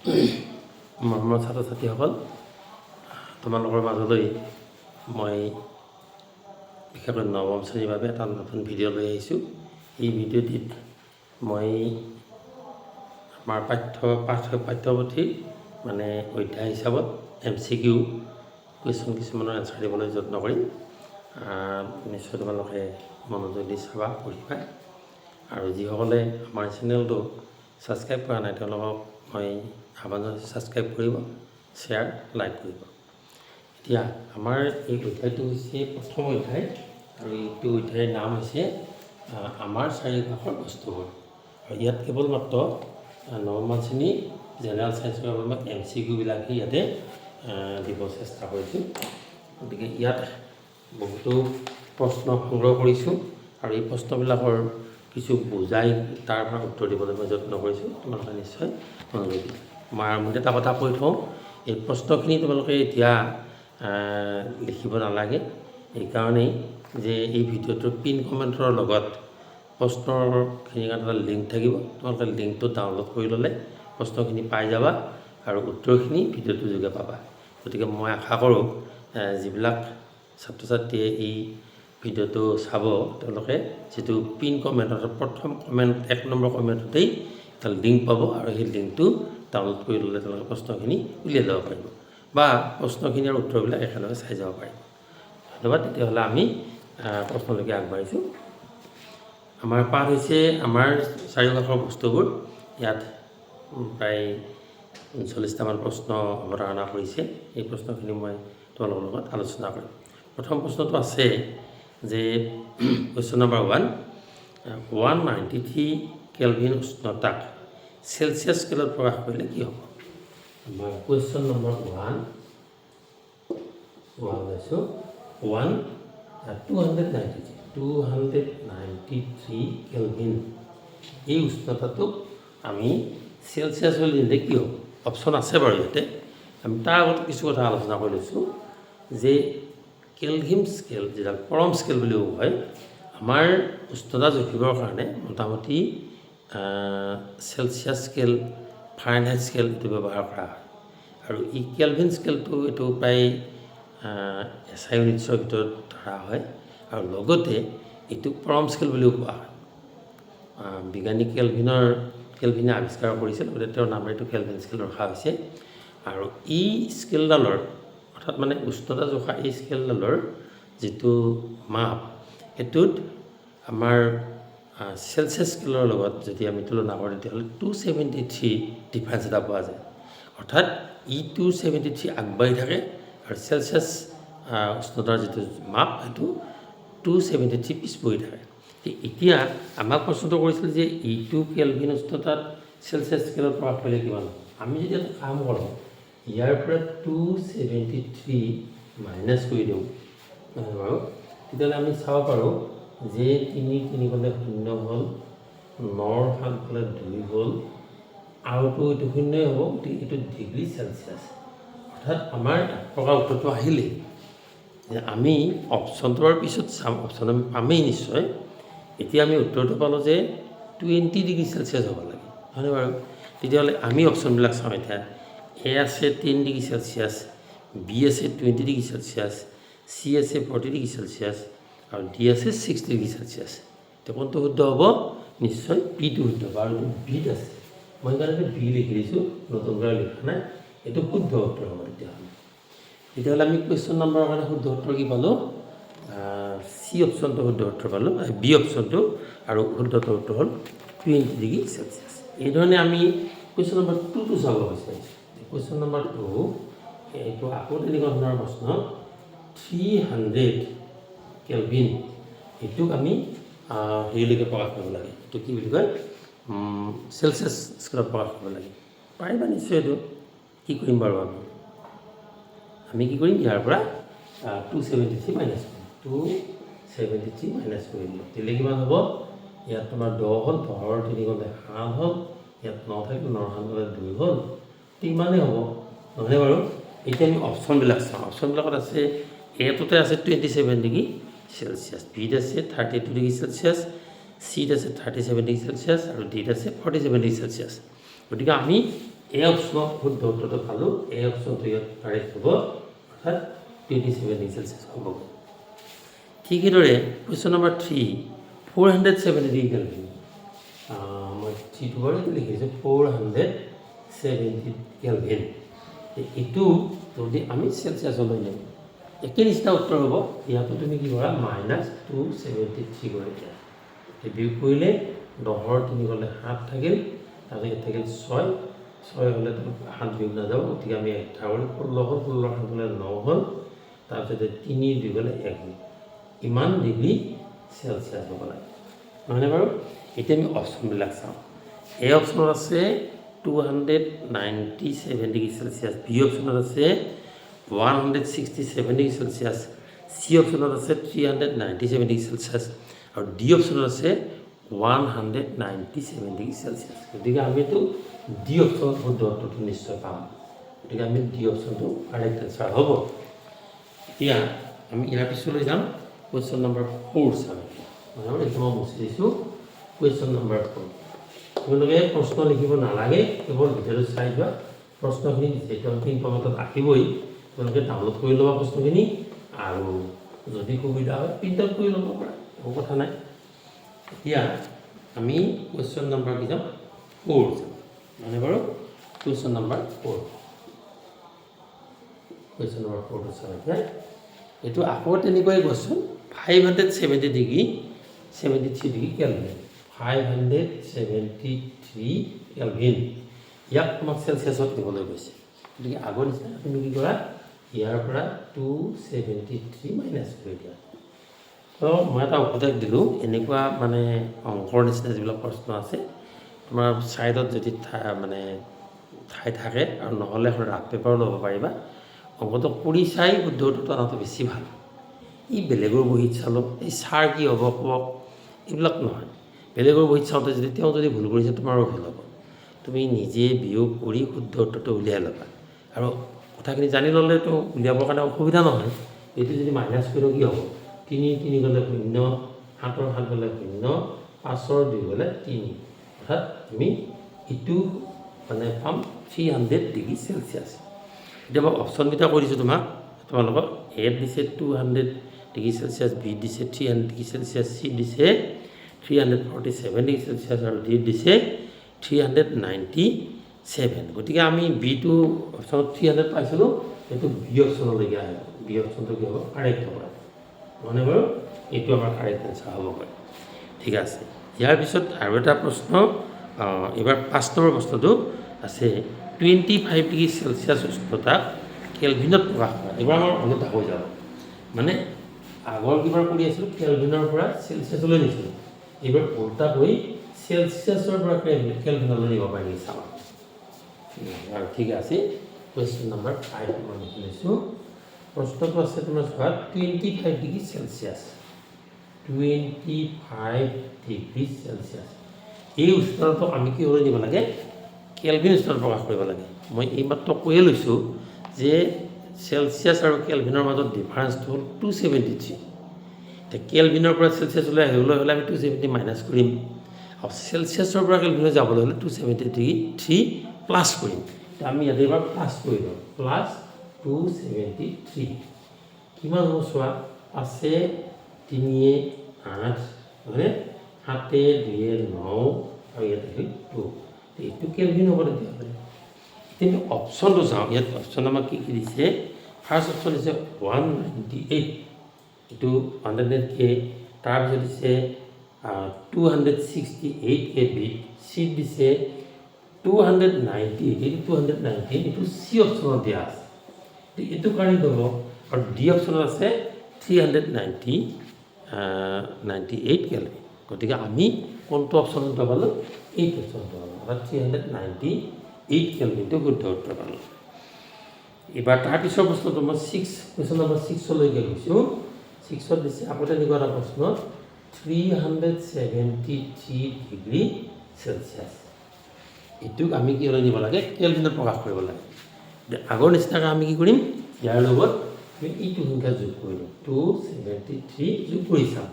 মৰমৰ ছাত্ৰ ছাত্ৰীসকল, তোমালোকৰ মাজলৈ মই বিশেষকৈ নৱম শ্ৰেণীৰ বাবে এটা নতুন ভিডিঅ' লৈ আহিছোঁ। এই ভিডিঅ'টিত মই আমাৰ পাঠ্য পাঠ পাঠ্যপুথিৰ মানে অধ্যায় হিচাপত এমচিকিউ কুৱেশ্যন কিছুমানৰ এনচাৰ দিবলৈ যত্ন কৰিম। নিশ্চয় তোমালোকে মনোযোগ দি চাবা, পঢ়িবা আৰু যিসকলে আমাৰ চেনেলটো ছাবস্ক্ৰাইব কৰা নাই, তেওঁলোকক মই আহ্বান জনাইছোঁ, ছাবস্ক্ৰাইব কৰিব, শ্বেয়াৰ, লাইক কৰিব। এতিয়া আমাৰ এই অধ্যায়টো হৈছে প্ৰথম অধ্যায় আৰু এইটো অধ্যায়ৰ নাম হৈছে আমাৰ চাৰিওকাষৰ বস্তুবোৰ। আৰু ইয়াত কেৱল মাত্ৰ নৱমমান শ্ৰেণী জেনেৰেল ছায়েন্সৰ বাবে মই এমচিকিউবিলাকহে ইয়াতে দিব চেষ্টা কৰিছোঁ। গতিকে ইয়াত বহুতো প্ৰশ্ন সংগ্ৰহ কৰিছোঁ আৰু এই প্ৰশ্নবিলাকৰ কিছু বুজাই তাৰ পৰা উত্তৰ দিবলৈ মই যত্ন কৰিছোঁ। তোমালোকে নিশ্চয় মনোযোগ দিবা। মই আৰম্ভণিতে এটা কথা কৈ থওঁ, এই প্ৰশ্নখিনি তোমালোকে এতিয়া লিখিব নালাগে, এইকাৰণেই যে এই ভিডিঅ'টোৰ পিন কমেণ্টৰ লগত প্ৰশ্নখিনিৰ কাৰণে এটা লিংক থাকিব। তোমালোকে লিংকটো ডাউনলোড কৰি ল'লে প্ৰশ্নখিনি পাই যাবা আৰু উত্তৰখিনি ভিডিঅ'টোৰ যোগে পাবা। গতিকে মই আশা কৰোঁ, যিবিলাক ছাত্ৰ ছাত্ৰীয়ে এই ভিডিঅ'টো চাব, তেওঁলোকে যিটো পিন কমেণ্ট, অৰ্থাৎ প্ৰথম কমেণ্ট, 1 নম্বৰ কমেণ্টতেই এটা লিংক পাব আৰু সেই লিংকটো ডাউনলোড কৰি ল'লে তেওঁলোকে প্ৰশ্নখিনি উলিয়াই ল'ব পাৰিব বা প্ৰশ্নখিনি আৰু উত্তৰবিলাক একেলগে চাই যাব পাৰিব। ধন্যবাদ। তেতিয়াহ'লে আমি প্ৰশ্নলৈকে আগবাঢ়িছোঁ। আমাৰ পাঠ হৈছে আমাৰ চাৰিওকাষৰ বস্তুবোৰ। ইয়াত প্ৰায় 39টামান প্ৰশ্ন অৱতাৰণা কৰিছে। এই প্ৰশ্নখিনি মই তোমালোকৰ লগত আলোচনা কৰিম। প্ৰথম প্ৰশ্নটো আছে যে question number 1, 193 Kelvin উষ্ণতাক চেলচিয়াছ স্কেলত প্ৰকাশ কৰিলে কি হ'ব? আমাৰ কুৱেশ্যন নম্বৰ ওৱান, ওৱান লৈছোঁ, one 293, 293 Kelvin, এই উষ্ণতাটোক আমি চেলচিয়াছলৈ নিলে কি হ'ব? অপশ্যন আছে বাৰু ইয়াতে। আমি তাৰ আগত কিছু কথা আলোচনা কৰি লৈছোঁ যে কেলভিন স্কেল, যিডাল পৰম স্কেল বুলিও কয়, আমাৰ উষ্ণতা জুখিবৰ কাৰণে মোটামুটি চেলচিয়াছ স্কেল, ফাৰেনহাইট স্কেল এইটো ব্যৱহাৰ কৰা হয়। আৰু এই কেলভিন স্কেলটো, এইটো প্ৰায় এছআই ইউনিটছৰ ভিতৰত ধৰা হয় আৰু লগতে এইটোক পৰম স্কেল বুলিও কোৱা হয়। বিজ্ঞানী কেলভিনে আৱিষ্কাৰ কৰিছিল, গতিকে তেওঁৰ নাম এইটো কেলভিন স্কেল ৰখা হৈছে। আৰু এই স্কেলডালৰ, অৰ্থাৎ মানে উষ্ণতা জোখা এই স্কেলডালৰ যিটো মাপ, সেইটোত আমাৰ চেলচিয়াছ স্কেলৰ লগত যদি আমি তুলনা কৰোঁ, তেতিয়াহ'লে 273 ডিফাৰেঞ্চ এটা পোৱা যায়। অৰ্থাৎ ই 273 আগবাঢ়ি থাকে আৰু চেলচিয়াছ উষ্ণতাৰ যিটো মাপ, সেইটো 273 পিছ পৰি থাকে। এতিয়া আমাক প্ৰশ্নটো কৰিছিল যে ইটো কেলভিন উষ্ণতাত চেলচিয়াছ স্কেলত প্ৰকাশ কৰিলে কিমান হ'ব? আমি যদি এটা কাম কৰোঁ, ইয়াৰ পৰা 273 মাইনাছ কৰি দিওঁ, নহয় বাৰু? তেতিয়াহ'লে আমি চাব পাৰোঁ যে তিনি তিনি গ'লে শূন্য হ'ল, নৰ সাত গ'লে দুই হ'ল, আৰুতো এইটো শূন্যই হ'ব। গতিকে এইটো ডিগ্ৰী চেলচিয়াছ। অৰ্থাৎ আমাৰ এক প্ৰকাৰ উত্তৰটো আহিলেই যে আমি অপশ্যনটোৰ পিছত চাম, অপশ্যন আমি পামেই নিশ্চয়। এতিয়া আমি উত্তৰটো পালোঁ যে 20 ডিগ্ৰী চেলচিয়াছ হ'ব লাগে, হয়নে বাৰু? তেতিয়াহ'লে আমি অপশ্যনবিলাক চাওঁ। এতিয়া এ আছে 10 ডিগ্ৰী চেলচিয়াছ, বি আছে 20 ডিগ্ৰী চেলচিয়াছ, চি আছে 40 ডিগ্ৰী চেলচিয়াছ আৰু ডি আছে 6 ডিগ্ৰী চেলচিয়াছ। এতিয়া কোনটো শুদ্ধ হ'ব? নিশ্চয় বিটো শুদ্ধ হ'ব আৰু এইটো বিত আছে। মই সেইকাৰণে বি লিখি দিছোঁ, নতুনকৈ লিখা নাই। এইটো শুদ্ধ উত্তৰ হ'ব। তেতিয়াহ'লে আমি কুৱেশ্যন নম্বৰৰ কাৰণে শুদ্ধ উত্তৰ কি পালোঁ? চি অপশ্যনটো শুদ্ধ উত্তৰ পালোঁ, বি অপশ্যনটো, আৰু শুদ্ধ উত্তৰ হ'ল 20 ডিগ্ৰী চেলচিয়াছ। এইধৰণে আমি কুৱেশ্যন নম্বৰ টুটো চাব বিচাৰিছোঁ। কুৱেশ্যন নম্বৰ টু, এইটো আকৌ তেনেকুৱা ধৰণৰ প্ৰশ্ন। 300 কেলভিন, এইটোক আমি হেৰিলৈকে প্ৰকাশ কৰিব লাগে। এইটো কি বুলি কয়, চেলচিয়াছ স্কেলত প্ৰকাশ কৰিব লাগে। পাৰিবা নিশ্চয় এইটো। কি কৰিম বাৰু আমি? আমি কি কৰিম? ইয়াৰ পৰা 273 মাইনাছ কৰিম। 273 মাইনাছ কৰি দিলোঁ, দিলে কিমান হ'ব? ইয়াত তোমাৰ 10 হ'ল, 10ৰ তিনি গ'লে সাত হ'ল, ইয়াত ন থাকিল, নৰ সাত গ'লে দুই হ'ল। ইমানেই হ'ব, নহয়নে বাৰু? এতিয়া আমি অপশ্যনবিলাক চাওঁ। অপশ্যনবিলাকত আছে, এটোতে আছে 27 ডিগ্ৰী চেলচিয়াছ, বিত আছে 32 ডিগ্ৰী চেলচিয়াছ, চিত আছে 37 ডিগ্ৰী চেলচিয়াছ আৰু ডিত আছে 47 ডিগ্ৰী চেলচিয়াছ। গতিকে আমি এ অপশ্যনত শুদ্ধ উত্তৰটো পালোঁ। এ অপশ্যনটো ইয়াত কাৰেক্ট হ'ব, অৰ্থাৎ 27 ডিগ্ৰী চেলচিয়াছ হ'বগৈ। ঠিক সেইদৰে question number 3, 470 degree Kelvin। মই থ্ৰীটো বাৰু এইটো লিখিছোঁ, 470 কেলভিন। এইটো যদি আমি চেলচিয়াছলৈ নিওঁ, একে নিচিনা উত্তৰ হ'ব। ইয়াতো তুমি কি কৰা? মাইনাছ 273 কৰি দিয়া। এই বিয়োগ কৰিলে 10ৰ 3 গ'লে সাত থাকিল, তাৰপিছত ইয়াত থাকিল ছয়। ছয় হ'লেতো সাত বিয়োগ নাযাব, গতিকে আমি এটা কৰি 16 হ'ল। 16ৰ 7 গ'লে ন হ'ল, তাৰপিছতে 3 2 গ'লে এক হ'ল। ইমান ডিগ্ৰী চেলচিয়াছ হ'ব লাগে, নহয়নে বাৰু? এতিয়া আমি অপশ্যনবিলাক চাওঁ। এ অপশ্যনত আছে 297 degree Celsius, B অপশ্যনত আছে 167 degree Celsius, C অপশ্যনত আছে 397 degree Celsius আৰু ডি অপশ্যনত আছে 197 degree Celsius। গতিকে আমিতো ডি অপশ্যনত শুদ্ধ উত্তৰটো নিশ্চয় পাম। গতিকে আমি ডি অপশ্যনটো কাৰেক্ট এনচাৰ হ'ব। এতিয়া আমি ইয়াৰ পিছলৈ যাম। কুৱেশ্যন নম্বৰ 4 চাম এতিয়া। মানে এইটো মই মুচি দিছোঁ। কুৱেশ্যন নম্বৰ 4, তোমালোকে প্ৰশ্ন লিখিব নালাগে, কেৱল ভিডিঅ'টো চাই যোৱা। প্ৰশ্নখিনি যিহেতু অন্তিম ফৰ্মেটত আহিবই, তোমালোকে ডাউনলোড কৰি ল'বা প্ৰশ্নখিনি আৰু যদি সুবিধা হয় প্ৰিণ্ট আউট কৰি ল'ব পাৰা, একো কথা নাই। এতিয়া আমি কুৱেশ্যন নম্বৰ কি যাম? 4 যাম। মানে বাৰু কুৱেশ্যন নম্বৰ 4, কুৱেশ্যন নম্বৰ 4টো চাম এতিয়া। এইটো আকৌ তেনেকুৱাই question, 570 degree 73 degree Kelvin, 573 Kelvin। ইয়াক তোমাক চেলচিয়াছত নিবলৈ কৈছে। গতিকে আগৰ নিচিনা তুমি কি কৰা? ইয়াৰ পৰা 273 মাইনাছ কৰি দিয়া। তো মই এটা উপদেশ দিলোঁ, এনেকুৱা মানে অংকৰ নিচিনা যিবিলাক প্ৰশ্ন আছে, তোমাৰ ছাইডত যদি মানে ঠাই থাকে আৰু নহ'লে এখন ৰাফ পেপাৰো ল'ব পাৰিবা, অংকটো কৰি চাই শুদ্ধ উত্তৰটো অনাটো বেছি ভাল। ই বেলেগৰ বহীত চালোঁ, এই ছাৰ কি হ'ব কওক, এইবিলাক নহয়। বেলেগৰ বহীত চাওঁতে যদি তেওঁ যদি ভুল কৰিছে, তোমাৰো ভুল হ'ব। তুমি নিজে বিয়োগ কৰি শুদ্ধ উত্তৰটো উলিয়াই ল'বা আৰু কথাখিনি জানি ল'লেতো উলিয়াবৰ কাৰণে অসুবিধা নহয়। এইটো যদি মাইনাছ কৰোঁ কি হ'ব? 3 3 গ'লে শূন্য, 7ৰ 7 গ'লে শূন্য, 5ৰ 2 গ'লে তিনি। অৰ্থাৎ আমি ইটো মানে পাম 300 ডিগ্ৰী চেলচিয়াছ। এতিয়া মই অপশ্যনকেইটা কৈ দিছোঁ তোমাক, তোমালোকক। এত দিছে 200 ডিগ্ৰী চেলচিয়াছ, বি দিছে 300 ডিগ্ৰী চেলচিয়াছ, চি দিছে 347 ডিগ্ৰী চেলচিয়াছ আৰু ডি দিছে 397। গতিকে আমি বিটো অপশ্যনত 300 পাইছিলোঁ, সেইটো বি অপশ্যনলৈকে আহিব। বি অপশ্যনটো কি হ'ব? কাৰেক্ট হ'ব, মানে বাৰু এইটো আমাৰ কাৰেক্ট এনচাৰ হ'বগৈ। ঠিক আছে, ইয়াৰ পিছত আৰু এটা প্ৰশ্ন। এইবাৰ 5 নম্বৰ প্ৰশ্নটো আছে, 25 ডিগ্ৰী চেলচিয়াছ উষ্ণতাক কেলভিনত প্ৰকাশ কৰা। এইবাৰ আমাৰ ওলোটা হৈ যাব। মানে আগৰ কিবাৰ কৰি আছিলোঁ, কেলভিনৰ পৰা চেলচিয়াছলৈ নিছিলোঁ। এইবাৰ ওলোটা কৰি চেলচিয়াছৰ পৰা কেলভিনলৈ নিব পাৰি নেকি চাবা। আৰু ঠিক আছে, কুৱেশ্যন নম্বৰ 5 মই লিখি লৈছোঁ। প্ৰশ্নটো আছে তোমাৰ চোৱা, 25 degree Celsius, 25 degree Celsius, এই উষ্ণতাটোক আমি কি কৰি দিব লাগে? কেলভিন উষ্ণতা প্ৰকাশ কৰিব লাগে। মই এইমাত্ৰ কৈয়ে লৈছোঁ যে চেলচিয়াছ আৰু কেলভিনৰ মাজত ডিফাৰেঞ্চটো হ'ল 273। এতিয়া কেলভিনৰ পৰা চেলচিয়াছলৈ আহিবলৈ হ'লে আমি 270 মাইনাছ কৰিম আৰু চেলচিয়াছৰ পৰা কেলভিনলৈ যাবলৈ হ'লে 273 প্লাছ কৰিম। এতিয়া আমি ইয়াতে এবাৰ প্লাছ কৰি লওঁ। প্লাছ 273 কিমান হ'ব চোৱা। 5 3 8, হয়নে? 7 2 9 আৰু ইয়াত আহিল টু। এইটো কেলভিন হ'ব তেতিয়াহ'লে। এতিয়া আমি অপশ্যনটো চাওঁ। ইয়াত অপশ্যন আমাক কি কি দিছে? ফাৰ্ষ্ট অপশ্যন দিছে 198, এইটো 100 কে। তাৰপিছত দিছে 268 কে বিত, চিত দিছে 290, এইটো 219, এইটো চি অপশ্যনত দিয়া আছে। এইটো কাৰেক্ট হ'ব। আৰু ডি অপশ্যনত আছে 398 কেলভিন। গতিকে আমি কোনটো অপশ্যনত পালোঁ? এইটো অপশ্যনটো পালোঁ, অৰ্থাৎ 398 কেলভিনটো শুদ্ধ উত্তৰ পালোঁ। এইবাৰ তাৰপিছৰ প্ৰশ্নটো মই কুৱেশ্যন নম্বৰ 6লৈকে গৈছোঁ। 6ত দিছে আকৌ তেনেকুৱা এটা প্ৰশ্ন, 373 degree Celsius, এইটোক আমি কি হ'লে নিব লাগে? কেলভিনত প্ৰকাশ কৰিব লাগে। আগৰ নিচিনাকৈ আমি কি কৰিম? ইয়াৰ লগত আমি এইটো সংখ্যা যোগ কৰি দিম। 273 যোগ কৰি চাম।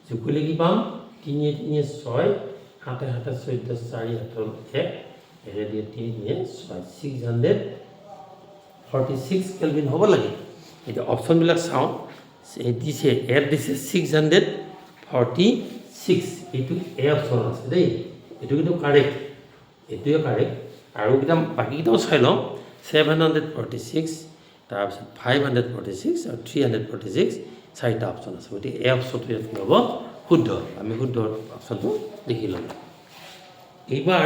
যোগ কৰিলে কি পাম? 3 3 6, 7 7 14, 4 7 এক। এৰে দিয়ে তিনি দিয়ে ছয়, 646 কেলভিন হ'ব লাগে। এতিয়া অপশ্যনবিলাক চাওঁ, দিছে ইয়াত দিছে 646, এইটো এ অপশ্যন আছে দেই, এইটো কিন্তু কাৰেক্ট, এইটোৱে কাৰেক্ট। আৰু কেইটা বাকীকেইটাও চাই লওঁ, 746, তাৰপিছত 546 আৰু 346, চাৰিটা অপশ্যন আছে। গতিকে এই অপশ্যনটো ইয়াত কি হ'ব? শুদ্ধ। আমি শুদ্ধ অপশ্যনটো লিখি ল'লোঁ। এইবাৰ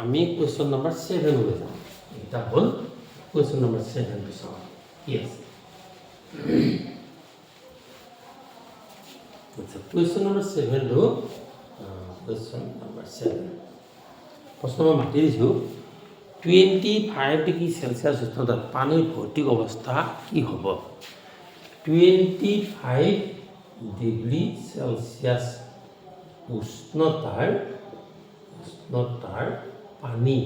আমি কুৱেশ্যন নম্বৰ ছেভেনলৈ যাওঁ। এইকেইটা হ'ল, কুৱেশ্যন নম্বৰ ছেভেনটো চাওঁ কি আছে। আচ্ছা, কুৱেশ্যন নম্বৰ ছেভেনটো, কুৱেশ্যন নম্বৰ ছেভেন প্ৰশ্ন মই মাতি দিছোঁ। 25 ডিগ্ৰী চেলচিয়াছ উষ্ণতাত পানীৰ ভৌতিক অৱস্থা কি হ'ব? 25 ডিগ্ৰী চেলচিয়াছ উষ্ণতাৰ পানীৰ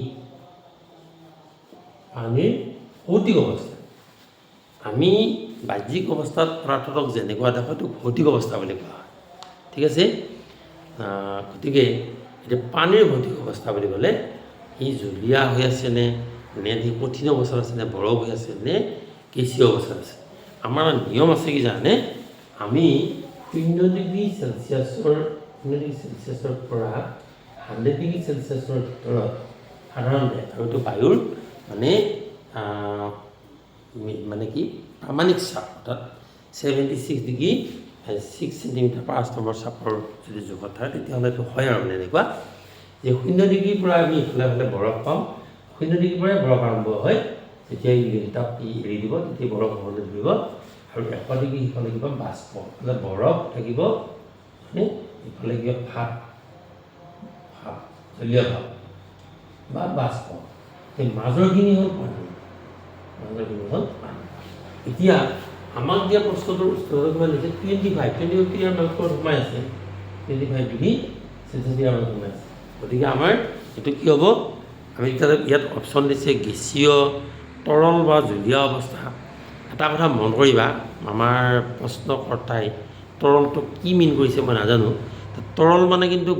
ভৌতিক অৱস্থা। আমি বাহ্যিক অৱস্থাত পদাৰ্থটোক যেনেকুৱা দেখোঁ, এইটো ভৌতিক অৱস্থা বুলি কোৱা হয়, ঠিক আছে? গতিকে এতিয়া পানীৰ ভৌতিক অৱস্থা বুলি ক'লে সি জুলীয়া হৈ আছেনে, নে সি কঠিন অৱস্থাত আছে, নে বৰফ হৈ আছে, নে গেছীয় অৱস্থাত আছে। আমাৰ নিয়ম আছে কি জানে? আমি 0 ডিগ্ৰী চেলচিয়াছৰ পৰা 100 ডিগ্ৰী চেলচিয়াছৰ ভিতৰত সাধাৰণতে, আৰু এইটো বায়ুৰ মানে মানে কি প্ৰামাণিক চাপ, অৰ্থাৎ 76 ডিগ্ৰী 6 চেণ্টিমিটাৰ পাৰস্তম্ভৰ চাপৰ যদি জোখত থাকে, তেতিয়াহ'লে এইটো হয়। আৰু মানে এনেকুৱা যে 0 ডিগ্ৰীৰ পৰা আমি ইফালে ফালে বৰফ পাওঁ। 0 ডিগ্ৰীৰ পৰাই বৰফ আৰম্ভ হয়। যেতিয়া ই তাপ ই এৰি দিব, তেতিয়া বৰফ হ'বলৈ ধৰিব। আৰু 100 ডিগ্ৰী সিফালে কিবা বাষ্প, ইফালে বৰফ থাকিব, হয়নে? ইফালে কিবা ভাপ ভাপ জলীয় ভাপ বা বাষ্প। এই মাজৰখিনি হ'ল পানী, মাজৰখিনি হ'ল পানী। এতিয়া আমাক দিয়া প্ৰশ্নটোৰ উত্তৰটো কিমান দিছে? 25। 25 ইয়াৰ মাজত ক'ত সোমাই আছে? 25 ডিগ্ৰী চেলচিয়াছ ইয়াৰ মাজত সোমাই আছে। গতিকে আমাৰ এইটো কি হ'ব? আমি তেতিয়া ইয়াত অপশ্যন দিছে গেছীয়, তৰল বা জুলীয়া অৱস্থা। এটা কথা মন কৰিবা, আমাৰ প্ৰশ্নকৰ্তাই তৰলটো কি মিন কৰিছে মই নাজানো। তৰল মানে কিন্তু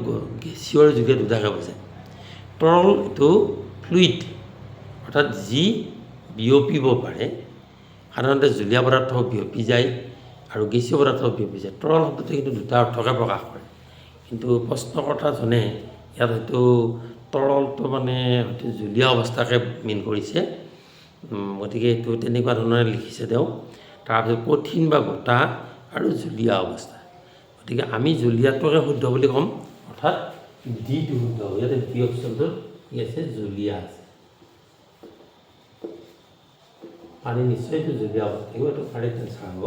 গেছীয় আৰু জুলীয়া দুটাকে বুজায়। তৰল এইটো ফ্লুইড, অৰ্থাৎ যি বিয়পিব পাৰে। সাধাৰণতে জুলীয়া পদাৰ্থ বিয়পি যায় আৰু গেছীয় পদাৰ্থ বিয়পি যায়। তৰল শব্দটোৱে কিন্তু দুটা অৰ্থকে প্ৰকাশ কৰে। কিন্তু প্ৰশ্নকৰ্তাজনে ইয়াত হয়তো তৰলটো মানে হয়তো জুলীয়া অৱস্থাকে মিন কৰিছে। গতিকে এইটো তেনেকুৱা ধৰণেৰে লিখিছে তেওঁ। তাৰপিছত কঠিন বা গোটা আৰু জুলীয়া অৱস্থা। গতিকে আমি জুলীয়াটোকে শুদ্ধ বুলি ক'ম, অৰ্থাৎ ডিটো শুদ্ধ হ'ব। ইয়াতে ডি অপশ্যনটোত কি আছে? জুলীয়া আছে। পানী নিশ্চয় এইটো জুলীয়া অৱস্থা থাকিব, এইটো কাৰেক্ট এনচাৰ হ'ব।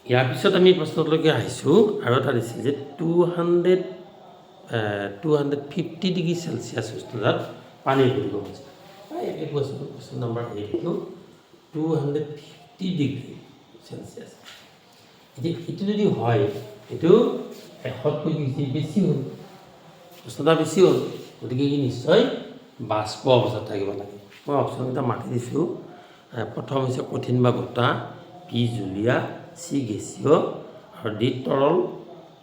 ইয়াৰ পিছত আমি প্ৰশ্নটোলৈকে আহিছোঁ। আৰু এটা দিছে যে 250 ডিগ্ৰী চেলচিয়াছ উষ্ণতাত পানীৰ ভৌতিক অৱস্থা। একে কুৱেশ্যন, কুৱেশ্যন নম্বৰ 8টো, 250 ডিগ্ৰী চেলচিয়াছ। এতিয়া এইটো যদি হয়, এইটো 100তকৈ কি বেছি হ'ল? উষ্ণতা বেছি হ'ল। গতিকে ই নিশ্চয় বাষ্প অৱস্থাত থাকিব লাগে। মই অপশ্যনকেইটা মাতি দিছোঁ। প্ৰথম হৈছে কঠিন বা গোটা, বি জুলীয়া, চি গেছীয় আৰু ডি তৰল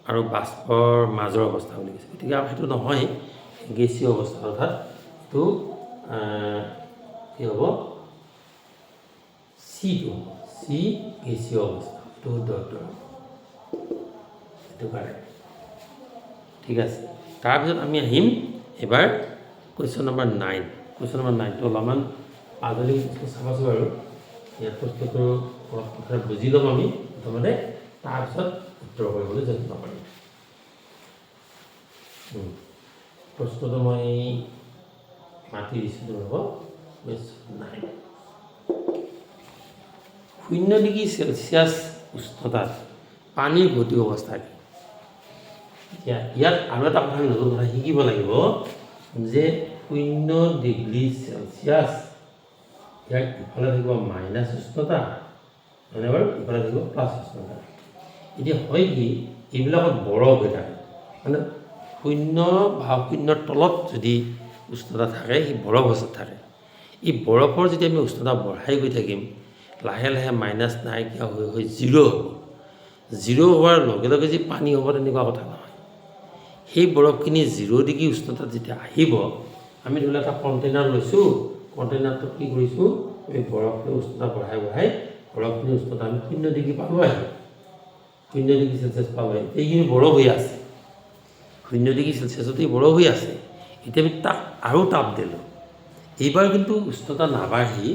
আৰু বাষ্পৰ মাজৰ অৱস্থা বুলি কৈছে। গতিকে আৰু সেইটো নহয়, গেছীয় অৱস্থা, অৰ্থাৎ এইটো কি হ'ব? চিটো হ'ব, চি গেছীয় অৱস্থা। এইটো শুদ্ধ উত্তৰ হ'ব, এইটো কাৰেক্ট, ঠিক আছে? তাৰপিছত আমি আহিম এইবাৰ কুৱেশ্যন নম্বৰ 9। কুৱেশ্যন নম্বৰ 9টো অলপমান পাজলি চাবাচোন বাৰু। ইয়াত প্ৰশ্নটো অলপ প্ৰথমে বুজি ল'ম আমি প্ৰথমতে, তাৰপিছত উত্তৰ কৰিবলৈ যত্ন কৰিম। প্ৰশ্নটো মই মাতি দিছোঁ তোমালোকক। কুৱেশ্যন 9, 0 ডিগ্ৰী চেলচিয়াছ উষ্ণতাত পানীৰ ভৌতিক অৱস্থা কি? এতিয়া ইয়াত আৰু এটা কথা আমি নতুন কথা শিকিব লাগিব যে 0 ডিগ্ৰী চেলচিয়াছ, ইয়াৰ ইফালে থাকিব মাইনাছ উষ্ণতা, হয়নে বাৰু? ইফালে থাকিব প্লাছ উষ্ণতা। এতিয়া হয় কি, এইবিলাকত বৰফ হৈ থাকে, মানে শূন্য বা শূন্যৰ তলত যদি উষ্ণতা থাকে, সি বৰফ অৱস্থাত থাকে। এই বৰফৰ যেতিয়া আমি উষ্ণতা বঢ়াই গৈ থাকিম, লাহে লাহে মাইনাছ নাইকিয়া হৈ হৈ জিৰ' হ'ব। জিৰ' হোৱাৰ লগে লগে যে পানী হ'ব, তেনেকুৱা কথা নহয়। সেই বৰফখিনি 0 ডিগ্ৰী উষ্ণতাত যেতিয়া আহিব, আমি ধৰি লোৱা এটা কণ্টেইনাৰ লৈছোঁ, কণ্টেইনাৰটোত কি কৰিছোঁ, আমি বৰফখিনি উষ্ণতা বঢ়াই বঢ়াই বৰফখিনি উষ্ণতা আমি 0 ডিগ্ৰী পালোঁ আহি, 0 ডিগ্ৰী চেলচিয়াছ পালোঁ আহি। এইখিনি বৰফ হৈ আছে, 0 ডিগ্ৰী চেলচিয়াছতেই বৰফ হৈ আছে। এতিয়া আমি তাক আৰু তাপ দিলোঁ, এইবাৰ কিন্তু উষ্ণতা নাবাঢ়ি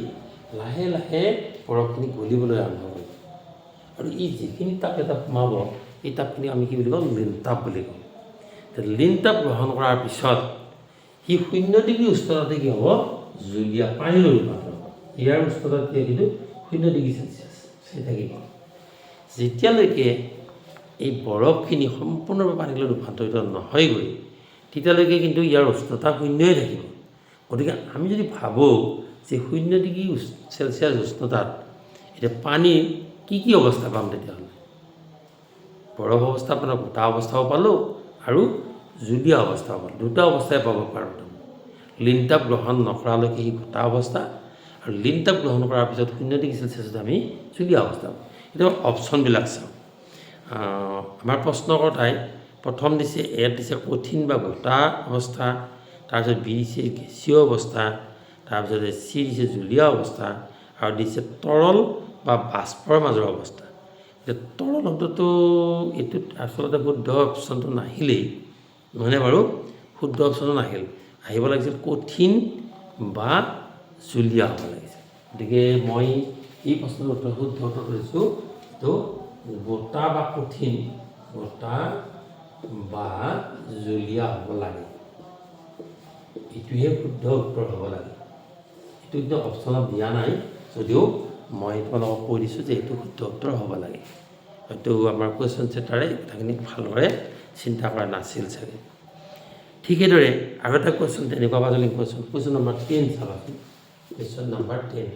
লাহে লাহে বৰফখিনি গলিবলৈ আৰম্ভ কৰিলে। আৰু এই যিখিনি তাপ এটা সোমাব, এই তাপখিনি আমি কি বুলি কওঁ, লীনতাপ বুলি কওঁ। লীনতাপ গ্ৰহণ কৰাৰ পিছত সি 0 ডিগ্ৰী উষ্ণতাতে কি হ'ব, জুলীয়া পানীলৈ ৰূপান্তৰ হ'ব। ইয়াৰ উষ্ণতা কিন্তু 0 ডিগ্ৰী চেলচিয়াছ থাকিব। যেতিয়ালৈকে এই বৰফখিনি সম্পূৰ্ণৰূপে পানীলৈ ৰূপান্তৰিত নহয়গৈ, তেতিয়ালৈকে কিন্তু ইয়াৰ উষ্ণতা শূন্যই থাকিব। গতিকে আমি যদি ভাবোঁ যে 0 ডিগ্ৰী চেলচিয়াছ উষ্ণতাত এতিয়া পানীৰ কি কি অৱস্থা পাম, তেতিয়াহ'লে বৰফ অৱস্থা পালোঁ, গোটা অৱস্থাও পালোঁ আৰু জুলীয়া অৱস্থাও পালোঁ, দুটা অৱস্থাই পাব পাৰোঁ। লীনতাপ গ্ৰহণ নকৰালৈকে সি গোটা অৱস্থা, আৰু লীনতাপ গ্ৰহণ কৰাৰ পিছত 0 ডিগ্ৰী চেলচিয়াছত আমি জুলীয়া অৱস্থা পাওঁ। এতিয়া অপশ্যনবিলাক চাওঁ। আমাৰ প্ৰশ্নকৰ্তাই প্ৰথম দিছে এ দিছে কঠিন বা গোটা অৱস্থা, তাৰপিছত বি দিছে গেছীয় অৱস্থা, তাৰপিছতে চি দিছে জুলীয়া অৱস্থা, আৰু দিছে তৰল বা বাষ্পৰ মাজৰ অৱস্থা। এতিয়া তৰল শব্দটো এইটোত আচলতে শুদ্ধ অপশ্যনটো নাহিলেই, নহয়নে বাৰু? শুদ্ধ অপশ্যনটো নাহিল, আহিব লাগিছিল কঠিন বা জুলীয়া হ'ব লাগিছিল। গতিকে মই এই প্ৰশ্নটোৰ উত্তৰ শুদ্ধ উত্তৰটো দিছোঁ এইটো গোটা বা কঠিন, গোটা বা জুলীয়া হ'ব লাগে, এইটোহে শুদ্ধ উত্তৰ হ'ব লাগে। এইটো কিন্তু অপশ্যনত দিয়া নাই যদিও মই তোমালোকক কৈ দিছোঁ যে এইটো শুদ্ধ উত্তৰ হ'ব লাগে। হয়তো আমাৰ কুৱেশ্যন ছেটাৰে এই কথাখিনি ভালদৰে চিন্তা কৰা নাছিল চাগে। ঠিক সেইদৰে আৰু এটা কুৱেশ্যন তেনেকুৱা পাজলিং কুৱেশ্যন, কুৱেশ্যন নম্বৰ 10 চাবাচোন। কুৱেশ্যন নম্বৰ 10,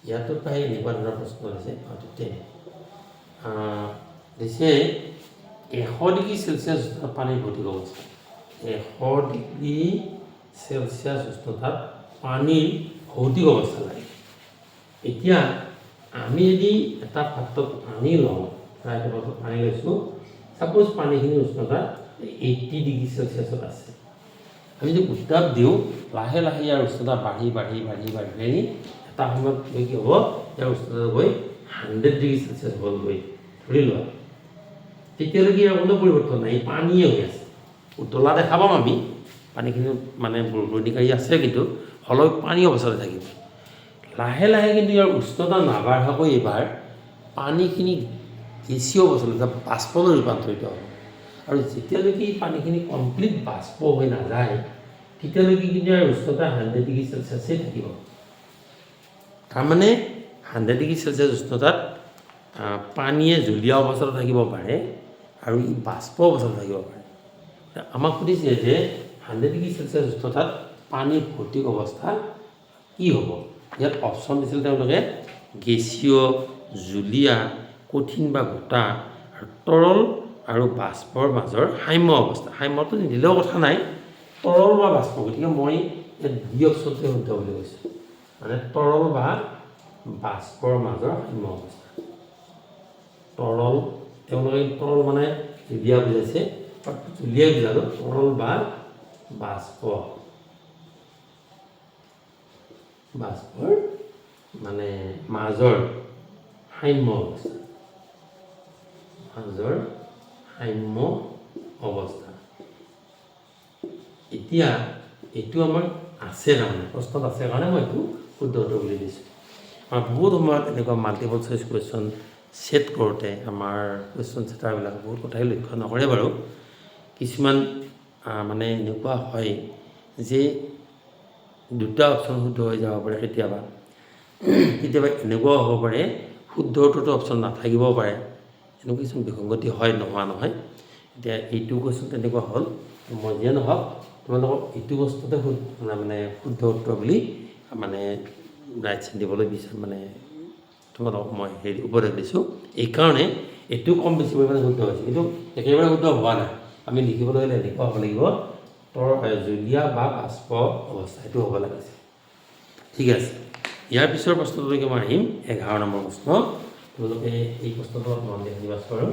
ইয়াতো প্ৰায় এনেকুৱা ধৰণৰ প্ৰশ্ন দিছে। 10 দিছে 100 ডিগ্ৰী চেলচিয়াছ উষ্ণতাত পানীৰ ভৌতিক অৱস্থা। 100 ডিগ্ৰী চেলচিয়াছ উষ্ণতাত পানীৰ ভৌতিক অৱস্থা লাগে। এতিয়া আমি যদি এটা পাত্ৰত পানী লওঁ, ধৰা এটা পাত্ৰত পানী লৈছোঁ, ছাপ'জ পানীখিনিৰ উষ্ণতা 80 ডিগ্ৰী চেলচিয়াছত আছে, আমি যদি উত্তাপ দিওঁ, লাহে লাহে ইয়াৰ উষ্ণতা বাঢ়ি বাঢ়ি বাঢ়ি বাঢ়ি বাঢ়ি এটা সময়ত গৈ কি হ'ব, ইয়াৰ উষ্ণতা গৈ 100 ডিগ্ৰী চেলচিয়াছ হ'লগৈ ধৰি লোৱা। তেতিয়ালৈকে ইয়াৰ কোনো পৰিৱৰ্তন নাই, পানীয়ে হৈ আছে। উতলা দেখা পাম আমি, পানীখিনি মানে বুৰবুৰণি আছে, কিন্তু হ'লেও পানী অৱস্থাতে থাকিব। লাহে লাহে কিন্তু ইয়াৰ উষ্ণতা নাবাঢ়াকৈ এইবাৰ পানীখিনি গেছীয় অৱস্থালৈ, বাষ্পলৈ ৰূপান্তৰিত হ'ব। আৰু যেতিয়ালৈকে এই পানীখিনি কমপ্লিট বাষ্প হৈ নাযায়, তেতিয়ালৈকে কিন্তু ইয়াৰ উষ্ণতা 100 ডিগ্ৰী চেলচিয়াছেই থাকিব। তাৰমানে 100 ডিগ্ৰী চেলচিয়াছ উষ্ণতাত পানীয়ে জুলীয়া অৱস্থাত থাকিব পাৰে আৰু ই বাষ্প অৱস্থাত থাকিব পাৰে। আমাক সুধিছে যে 100 ডিগ্ৰী চেলচিয়াছ উষ্ণতাত পানীৰ ভৌতিক অৱস্থা কি হ'ব। ইয়াত অপশ্যন দিছিল তেওঁলোকে গেছীয়, জুলীয়া, কঠিন বা গোটা, আৰু তৰল আৰু বাষ্পৰ মাজৰ সাম্য অৱস্থা। সাম্যটো নিদিলেও কথা নাই, তৰল বা বাষ্প। গতিকে মই ইয়াত বি অপশ্যনটোৱে শুদ্ধ বুলি কৈছোঁ, মানে তৰল বা বাষ্পৰ মাজৰ সাম্য অৱস্থা। তৰল, তেওঁলোকে তৰল মানে জুলীয়া বুজাইছে, জুলীয়াই বুজালোঁ, তৰল বা বাষ্প, বাষ্পৰ মানে মাজৰ সাম্য অৱস্থা, মাজৰ সাম্য অৱস্থা। এতিয়া এইটো আমাৰ আছে, তাৰমানে প্ৰশ্নত আছে কাৰণে মই এইটো শুদ্ধ উত্তৰ বুলি দিছোঁ। আমাৰ বহুত সময়ত এনেকুৱা মাল্টিপল চইচ কুৱেশ্যন ছেট কৰোঁতে আমাৰ কুৱেশ্যন ছেটাৰবিলাকে বহুত কথাই লক্ষ্য নকৰে বাৰু। কিছুমান মানে এনেকুৱা হয় যে দুটা অপশ্যন শুদ্ধ হৈ যাব পাৰে, কেতিয়াবা কেতিয়াবা এনেকুৱাও হ'ব পাৰে শুদ্ধ উত্তৰটো অপশ্যন নাথাকিবও পাৰে, এনেকুৱা কিছুমান বিসংগতি হয়, নোহোৱা নহয়। এতিয়া এইটো কুৱেশ্যন তেনেকুৱা হ'ল, মই যিয়ে নহওক তোমালোকক এইটো বস্তুতে মানে শুদ্ধ উত্তৰ বুলি মানে ৰাইট চাইন দিবলৈ বিচাৰ মানে তোমালোকক মই হেৰি উপদেশ দিছোঁ। এইকাৰণে এইটো কম বেছি পৰিমাণে শুদ্ধ হৈছে, কিন্তু একেবাৰে শুদ্ধ হোৱা নাই। আমি লিখিবলৈ হ'লে এনেকুৱা হ'ব লাগিব, জুলীয়া বা বাষ্প অৱস্থা, এইটো হ'ব লাগিছে। ঠিক আছে, ইয়াৰ পিছৰ প্ৰশ্নটোলৈকে মই আহিম, 11 নম্বৰ প্ৰশ্ন। তোমালোকে এই প্ৰশ্নটো অলপ মন দি শুনিবা বাৰু।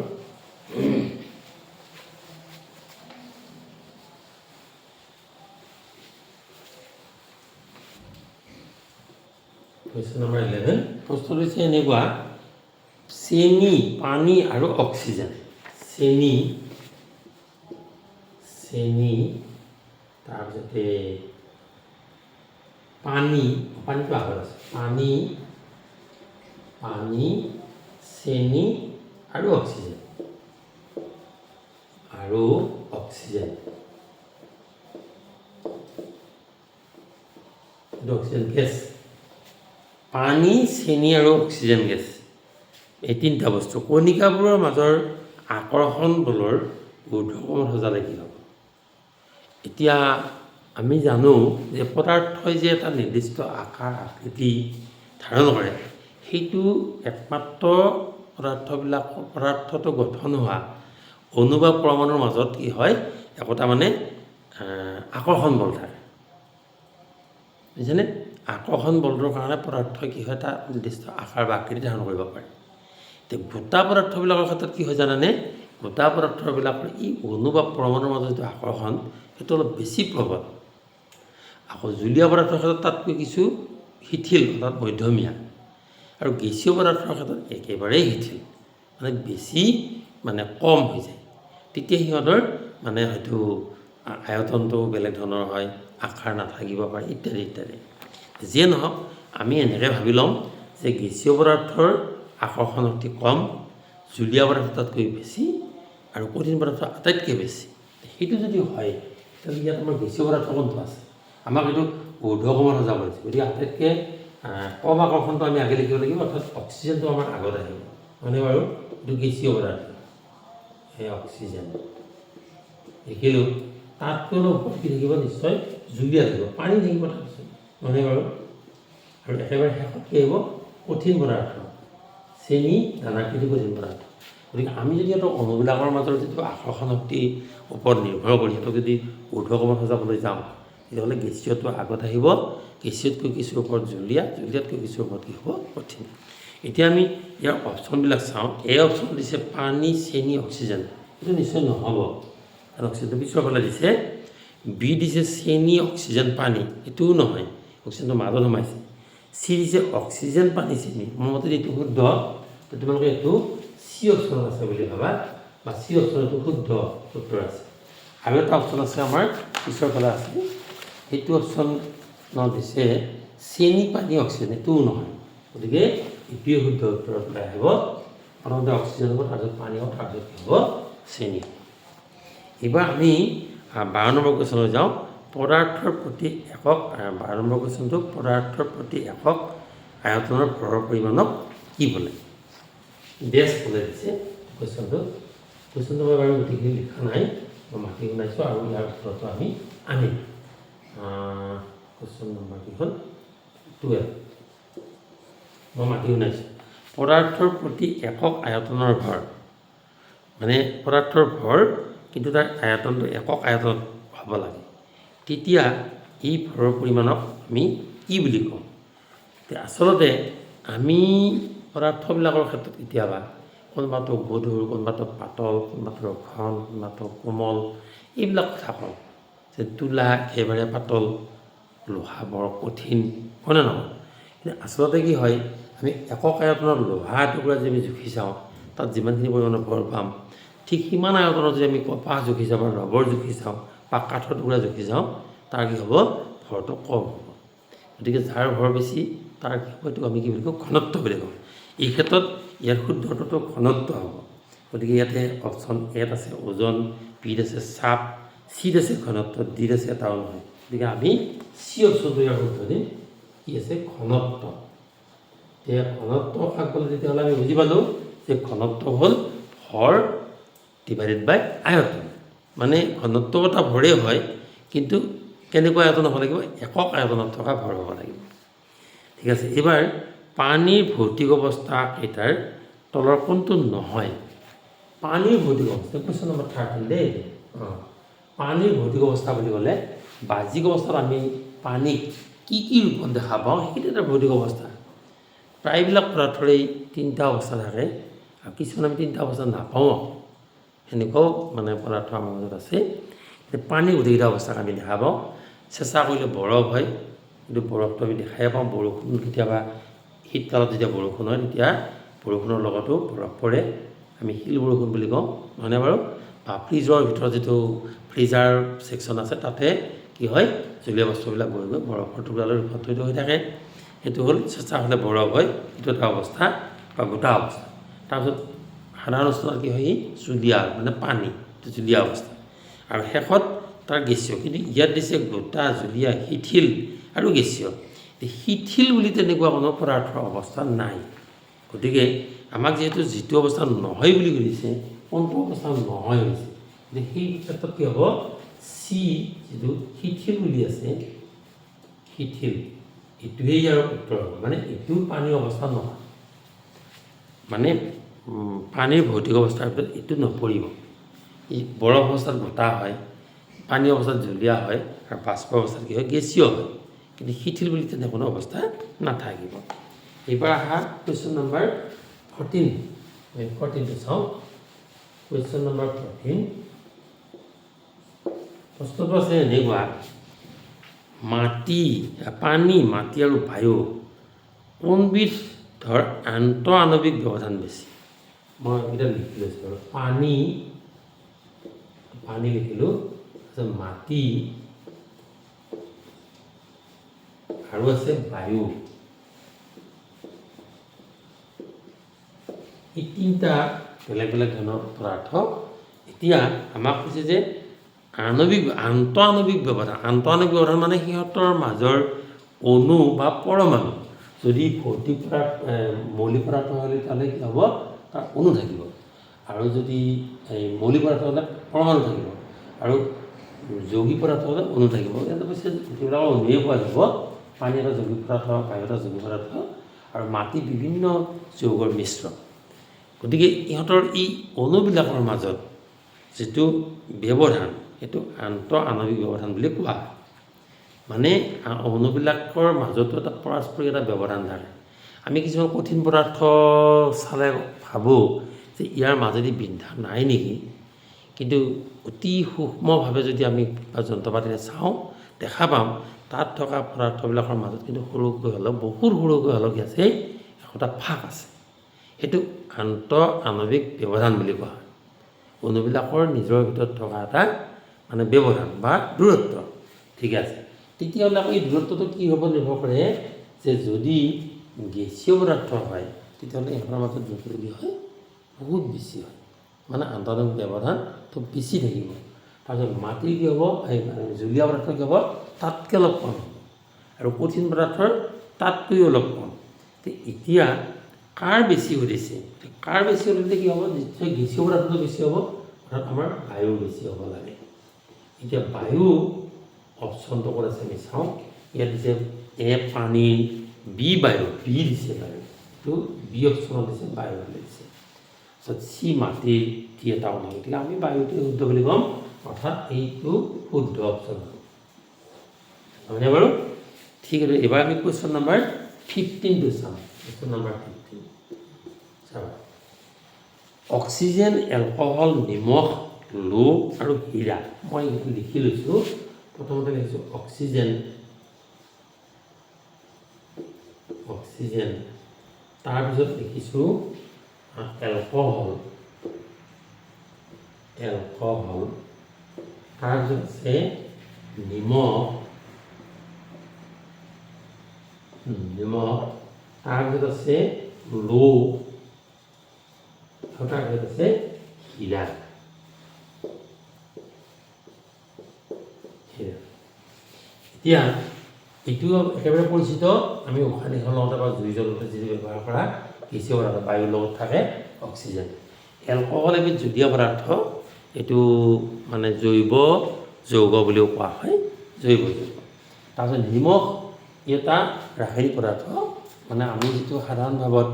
Question number 11। প্ৰশ্নটো হৈছে এনেকুৱা, চেনি, পানী আৰু অক্সিজেন। চেনি চেনি তাৰপিছতে পানী, পানীটো আগত আছে, পানী পানী চেনি আৰু অক্সিজেন, আৰু অক্সিজেন, এইটো অক্সিজেন গেছ। পানী, চেনি আৰু অক্সিজেন গেছ, এই তিনিটা বস্তু কণিকাবোৰৰ মাজৰ আকৰ্ষণ বলৰ ঊৰ্ধ্বক্ৰমত সজালে কি হ'ব? এতিয়া আমি জানো যে পদাৰ্থই যে এটা নিৰ্দিষ্ট আকাৰ আকৃতি ধাৰণ কৰে, সেইটো একমাত্ৰ পদাৰ্থটো গঠন হোৱা অণু বা পৰমাণুৰ মাজত কি হয়, একোটা মানে আকৰ্ষণ বল থাকে, বুজিছেনে? আকৰ্ষণ বলটোৰ কাৰণে পদাৰ্থই কি হয়, এটা নিৰ্দিষ্ট আকাৰ বা আকৃতি ধাৰণ কৰিব পাৰে। এতিয়া গোটা পদাৰ্থবিলাকৰ ক্ষেত্ৰত কি হয় জানানে? গোটা পদাৰ্থবিলাকৰ এই অণু বা পৰমাণুৰ মাজত যিটো আকৰ্ষণ, সেইটো অলপ বেছি প্ৰবল। আকৌ জুলীয়া পদাৰ্থৰ ক্ষেত্ৰত তাতকৈ কিছু শিথিল, অৰ্থাৎ মধ্যমীয়া। আৰু গেছীয় পদাৰ্থৰ ক্ষেত্ৰত একেবাৰেই শিথিল, মানে বেছি মানে কম হৈ যায়। তেতিয়া সিহঁতৰ মানে হয়তো আয়তনটো বেলেগ ধৰণৰ হয়, আকাৰ নাথাকিব পাৰে, ইত্যাদি ইত্যাদি। যিয়ে নহওক, আমি এনেকৈ ভাবি ল'ম যে গেছীয় পদাৰ্থৰ আকৰ্ষণ শক্তি কম, জুলীয়া পদাৰ্থ তাতকৈ বেছি, আৰু কঠিন পদাৰ্থ আটাইতকৈ বেছি। সেইটো যদি হয়, তেতিয়াহ'লে ইয়াত আমাৰ গেছীয় পদাৰ্থ কোনটো আছে? আমাক এইটো ঊৰ্ধ্বক্ৰমত সজাব দিছে, গতিকে আটাইতকৈ কম আকৰ্ষণটো আমি আগে লিখিব লাগিব, অৰ্থাৎ অক্সিজেনটো আমাৰ আগত আহিব, হয়নে বাৰু? এইটো গেছীয় পদাৰ্থ, এই অক্সিজেন লিখিলোঁ। তাতকৈ অলপ ওপৰত কি থাকিব? নিশ্চয় জুলীয়া থাকিব, পানী থাকিব তাৰপিছত, হয়নে বাৰু? আৰু একেবাৰে শেষত কি আহিব? কঠিন পদাৰ্থ, চেনি দানাকৃতি কঠিন পদাৰ্থ। গতিকে আমি যদি সিহঁতৰ অণুবিলাকৰ মাজৰ যিটো আকৰ্ষণ শক্তিৰ ওপৰত নিৰ্ভৰ কৰি সিহঁতক যদি ঊৰ্ধ্বক্ৰমত সজাবলৈ যাওঁ, তেতিয়াহ'লে গেছীয়টো আগত আহিব, গেছীয়তকৈ কিছু ওপৰত জুলীয়া, জুলীয়াতকৈ কিছু ওপৰত কি হ'ব? কঠিন। এতিয়া আমি ইয়াৰ অপশ্যনবিলাক চাওঁ। এ অপশ্যন দিছে পানী, চেনি, অক্সিজেন, এইটো নিশ্চয় নহ'ব, কাৰণ অক্সিজেনটো পিছৰ ফালে দিছে। বি দিছে চেনি, অক্সিজেন, পানী, এইটোও নহয়, অক্সিজেনটো মাজত সোমাইছে। চি দিছে অক্সিজেন, পানী, চেনি, মোৰ মতে এইটো শুদ্ধ। তো তোমালোকে এইটো চি অপশ্যনত আছে বুলি ভাবা, বা চি অপশ্যনটো শুদ্ধ উত্তৰ আছে। আৰু এটা অপশ্যন আছে আমাৰ পিছৰ ফালে আছে, সেইটো অপশ্যনত দিছে চেনি, পানী, অক্সিজেন, এইটোও নহয়। গতিকে এইটোৱে শুদ্ধ উত্তৰত ওলাই আহিব। প্ৰথমতে অক্সিজেন হ'ব, তাৰপিছত পানী হ'ব, তাৰপিছত কি হ'ব? চেনি হ'ব। এইবাৰ আমি 12 নম্বৰ কুৱেশ্যনলৈ যাওঁ। পদাৰ্থৰ প্ৰতি একক, 12 নম্বৰ কুৱেশ্যনটো, পদাৰ্থৰ প্ৰতি একক আয়তনৰ ভৰৰ পৰিমাণক কি বোলে? ডেছ বোলে দিছে কুৱেশ্যনটো। কুৱেশ্যনটো মই বাৰু গোটেইখিনি লিখা নাই, মই মাতি শুনাইছোঁ আৰু ইয়াৰ উত্তৰটো আমি আনিম। কুৱেশ্যন নম্বৰ কি হ'ল? 12। মই মাতি শুনাইছোঁ। পদাৰ্থৰ প্ৰতি একক আয়তনৰ ভৰ, মানে পদাৰ্থৰ ভৰ কিন্তু তাৰ আয়তনটো একক আয়তনত হ'ব লাগে, তেতিয়া এই ভৰৰ পৰিমাণক আমি কি বুলি কওঁ? আচলতে আমি পদাৰ্থবিলাকৰ ক্ষেত্ৰত কেতিয়াবা কোনোবাটো গধুৰ, কোনোবাটো পাতল, কোনোবাটো ঘন, কোনোবাটো কোমল, এইবিলাক কথা কওঁ যে তুলা একেবাৰে পাতল, লোহা বৰ কঠিন, হয়নে নহয়? কিন্তু আচলতে কি হয়, আমি একক আয়তনত লোহা এটুকুৰা যদি আমি জুখি চাওঁ, তাত যিমানখিনি পৰিমাণৰ ভৰ পাম, ঠিক সিমান আয়তনত যদি আমি কপাহ জুখি চাওঁ বা ৰবৰ জুখি চাওঁ বা কাঠৰ টুকুৰা জুখি চাওঁ, তাৰ কি হ'ব? ভৰটো কম হ'ব। গতিকে যাৰ ভৰ বেছি তাৰ কি হ'ব? এইটো আমি কি বুলি কওঁ? ঘনত্ব বুলি কওঁ। এই ক্ষেত্ৰত ইয়াৰ শুদ্ধটো ঘনত্ব হ'ব। গতিকে ইয়াতে অপশ্যন এত আছে ওজন, বিত আছে চাপ, চিত আছে ঘনত্ব, ডিত আছে এটাও নহয়। গতিকে আমি চি অপশ্যনটো ইয়াৰ শুদ্ধ দিম। কি আছে? ঘনত্ব। এতিয়া ঘনত্ব কাক বোলে? তেতিয়াহ'লে আমি বুজি পালোঁ যে ঘনত্ব হ'ল ভৰ ডিভাইডেড বাই আয়তন। মানে ঘনত্ব এটা ভৰেই হয়, কিন্তু কেনেকুৱা আয়তন হ'ব লাগিব? একক আয়তনত থকা ভৰ হ'ব লাগিব। ঠিক আছে। এইবাৰ পানীৰ ভৌতিক অৱস্থা কেইটাৰ তলৰ কোনটো নহয়? পানীৰ ভৌতিক অৱস্থা, কুৱেশ্যন নম্বৰ 13 দেই। অঁ, পানীৰ ভৌতিক অৱস্থা বুলি ক'লে বাহ্যিক অৱস্থাত আমি পানীক কি কি ৰূপত দেখা পাওঁ, সেইটো এটা ভৌতিক অৱস্থা। প্ৰায়বিলাক পদাৰ্থৰেই তিনিটা অৱস্থা থাকে, আৰু কিছুমান আমি তিনিটা অৱস্থা নাপাওঁ, সেনেকুৱাও মানে পদাৰ্থ আমাৰ মাজত আছে। পানীৰ গোটেইকেইটা অৱস্থাক আমি দেখা পাওঁ। চেঁচা কৰিলে বৰফ হয়, কিন্তু বৰফটো আমি দেখাই পাওঁ। বৰষুণ কেতিয়াবা শীতকালত যেতিয়া বৰষুণ হয় তেতিয়া বৰষুণৰ লগতো বৰফ পৰে, আমি শিল বৰষুণ বুলি কওঁ, নহয়নে বাৰু? বা ফ্ৰিজৰ ভিতৰত যিটো ফ্ৰিজাৰ ছেকশ্যন আছে তাতে কি হয়, জলীয় বাষ্পবিলাক গৈ গৈ বৰফৰ টুকুৰালৈ ৰূপান্তৰিত হৈ থাকে। সেইটো হ'ল চেঁচা হ'লে বৰফ হয়, এইটো এটা অৱস্থা বা গোটা অৱস্থা। তাৰপিছত সাধাৰণ অৱস্থাত কি হয়, জুলীয়া মানে পানী, জুলীয়া অৱস্থা। আৰু শেষত তাৰ গেছীয়। কিন্তু ইয়াত দিছে গোটা, জুলীয়া, শিথিল আৰু গেছীয়। শিথিল বুলি তেনেকুৱা কোনো পদাৰ্থৰ অৱস্থা নাই। গতিকে আমাক যিহেতু যিটো অৱস্থা নহয় বুলি কৈছে, কোনটো অৱস্থা নহয় হৈছে, গতিকে সেই ক্ষেত্ৰত কি হ'ব, চি যিটো শিথিল বুলি আছে, শিথিল, এইটোৱেই ইয়াৰ উত্তৰ হ'ব। মানে এইটো পানীৰ অৱস্থা নহয়, মানে পানীৰ ভৌতিক অৱস্থাৰ ভিতৰত এইটো নপৰিব। ই বৰফ অৱস্থাত গোটা হয়, পানী অৱস্থাত জুলীয়া হয়, আৰু বাষ্প অৱস্থাত কি হয়, গেছীয় হয়। কিন্তু শিথিল বুলি তেনে কোনো অৱস্থা নাথাকিব। এইবাৰ আহা কুৱেশ্যন নম্বৰ 14। আমি 14টো চাওঁ। কুৱেশ্যন নম্বৰ 14, প্ৰশ্নটো আছে এনেকুৱা, মাটি, পানী, মাটি আৰু বায়ু কোনবিধ ধৰ আন্তঃআণৱিক ব্যৱধান বেছি? মই এইকেইটা লিখি লৈছোঁ বাৰু। পানী, পানী লিখিলোঁ, তাৰপিছত মাটি আৰু আছে বায়ু। এই তিনিটা বেলেগ বেলেগ ধৰণৰ পদাৰ্থ। এতিয়া আমাক কৈছে যে আণৱিক, আন্তঃআণৱিক ব্যৱধান, আন্তঃআণৱিক ব্যৱধান মানে সিহঁতৰ মাজৰ অণু বা পৰমাণু যদি ভৌতিক পদাৰ্থ, মৌলিক পদাৰ্থ হ'লে তাহ'লে কি হ'ব, তাৰ অণু থাকিব, আৰু যদি এই মৌলিক পদাৰ্থ হ'লে পৰমাণু থাকিব, আৰু যৌগিক পদাৰ্থ হ'লে অণু থাকিব। ইয়াত অৱশ্যে গোটেইবিলাকৰ অণুৱে পোৱা যাব। পানী এটা যৌগিক পদাৰ্থ, বায়ু এটা যৌগিক পদাৰ্থ, আৰু মাটি বিভিন্ন যৌগৰ মিশ্ৰণ। গতিকে ইহঁতৰ এই অণুবিলাকৰ মাজত যিটো ব্যৱধান, সেইটো আন্তঃআণৱিক ব্যৱধান বুলি কোৱা হয়। মানে অণুবিলাকৰ মাজতো এটা পাৰস্পৰিক এটা ব্যৱধান থাকে। আমি কিছুমান কঠিন পদাৰ্থ চালে ভাবোঁ যে ইয়াৰ মাজেদি বিন্ধা নাই নেকি, কিন্তু অতি সূক্ষ্মভাৱে যদি আমি যন্ত্ৰপাতিৰে চাওঁ, দেখা পাম তাত থকা পদাৰ্থবিলাকৰ মাজত কিন্তু সৰুকৈ হ'লেও, বহুত সৰুকৈ হ'লেও কি আছে, একোটা ফাঁক আছে। সেইটো আন্তঃআণৱিক ব্যৱধান বুলি কোৱা হয়। অণুবিলাকৰ নিজৰ ভিতৰত থকা এটা মানে ব্যৱধান বা দূৰত্ব। ঠিক আছে, তেতিয়াহ'লে আকৌ এই দূৰত্বটো কি হ'ব নিৰ্ভৰ কৰে যে যদি গেছীয় পদাৰ্থ হয় তেতিয়াহ'লে ইহঁতৰ মাজত দূৰত্বটো কি হয়, বহুত বেছি হয়, মানে আন্তঃআণৱিক ব্যৱধানটো বেছি থাকিব। তাৰপিছত মাটিৰ কি হ'ব, এই জুলীয়া পদাৰ্থ কি হ'ব, তাতকৈ অলপ কম হ'ব, আৰু কঠিন পদাৰ্থৰ তাতকৈও অলপ কম। এতিয়া কাৰ বেছি সুধিছে, কাৰ বেছি সুধিলে কি হ'ব, নিশ্চয় গেছীয় পদাৰ্থটো বেছি হ'ব, অৰ্থাৎ আমাৰ বায়ু বেছি হ'ব লাগে। এতিয়া বায়ু অপশ্যনটো ক'ত আছে আমি চাওঁ। ইয়াত দিছে এ পানী, বি বায়ু, বি দিছে বায়ু, এইটো বি অপশ্যনত দিছে বায়ু বুলি দিছে। তাৰপিছত চি মাটিৰ, ডি এটাও নহয়। গতিকে আমি বায়ুটোৱে শুদ্ধ বুলি ক'ম, অৰ্থাৎ এইটো শুদ্ধ অপশ্যন হ'ব, নহয়নে বাৰু? ঠিক আছে, এইবাৰ আমি কুৱেশ্যন নম্বৰ 15টো চাম। কুৱেশ্যন নম্বৰ 15 চাবা, অক্সিজেন, এলকহল, নিমখ, লো আৰু হীৰা। মই লিখি লৈছোঁ। প্ৰথমতে লিখিছোঁ অক্সিজেন, অক্সিজেন, তাৰপিছত লিখিছোঁ এলকহল, এলকহল, তাৰপিছত আছে নিমখ, নিমখ, তাৰপিছত আছে লো, আৰু তাৰপিছত আছে হীৰা। এতিয়া এইটো একেবাৰে পৰিচিত, আমি উশাহ নিশাহ লওঁতে বা জুই জ্বলাওঁতে যিটো ব্যৱহাৰ কৰা গেছীয় পদাৰ্থ, বায়ুৰ লগত থাকে অক্সিজেন। এলকহল এবিধ জুলীয়া পদাৰ্থ, এইটো মানে জৈৱ যৌগ বুলিও কোৱা হয়, জৈৱ যৌগ। তাৰপিছত নিমখ, ই এটা ৰাসায়নিক পদাৰ্থ, মানে আমি যিটো সাধাৰণ ভাৱত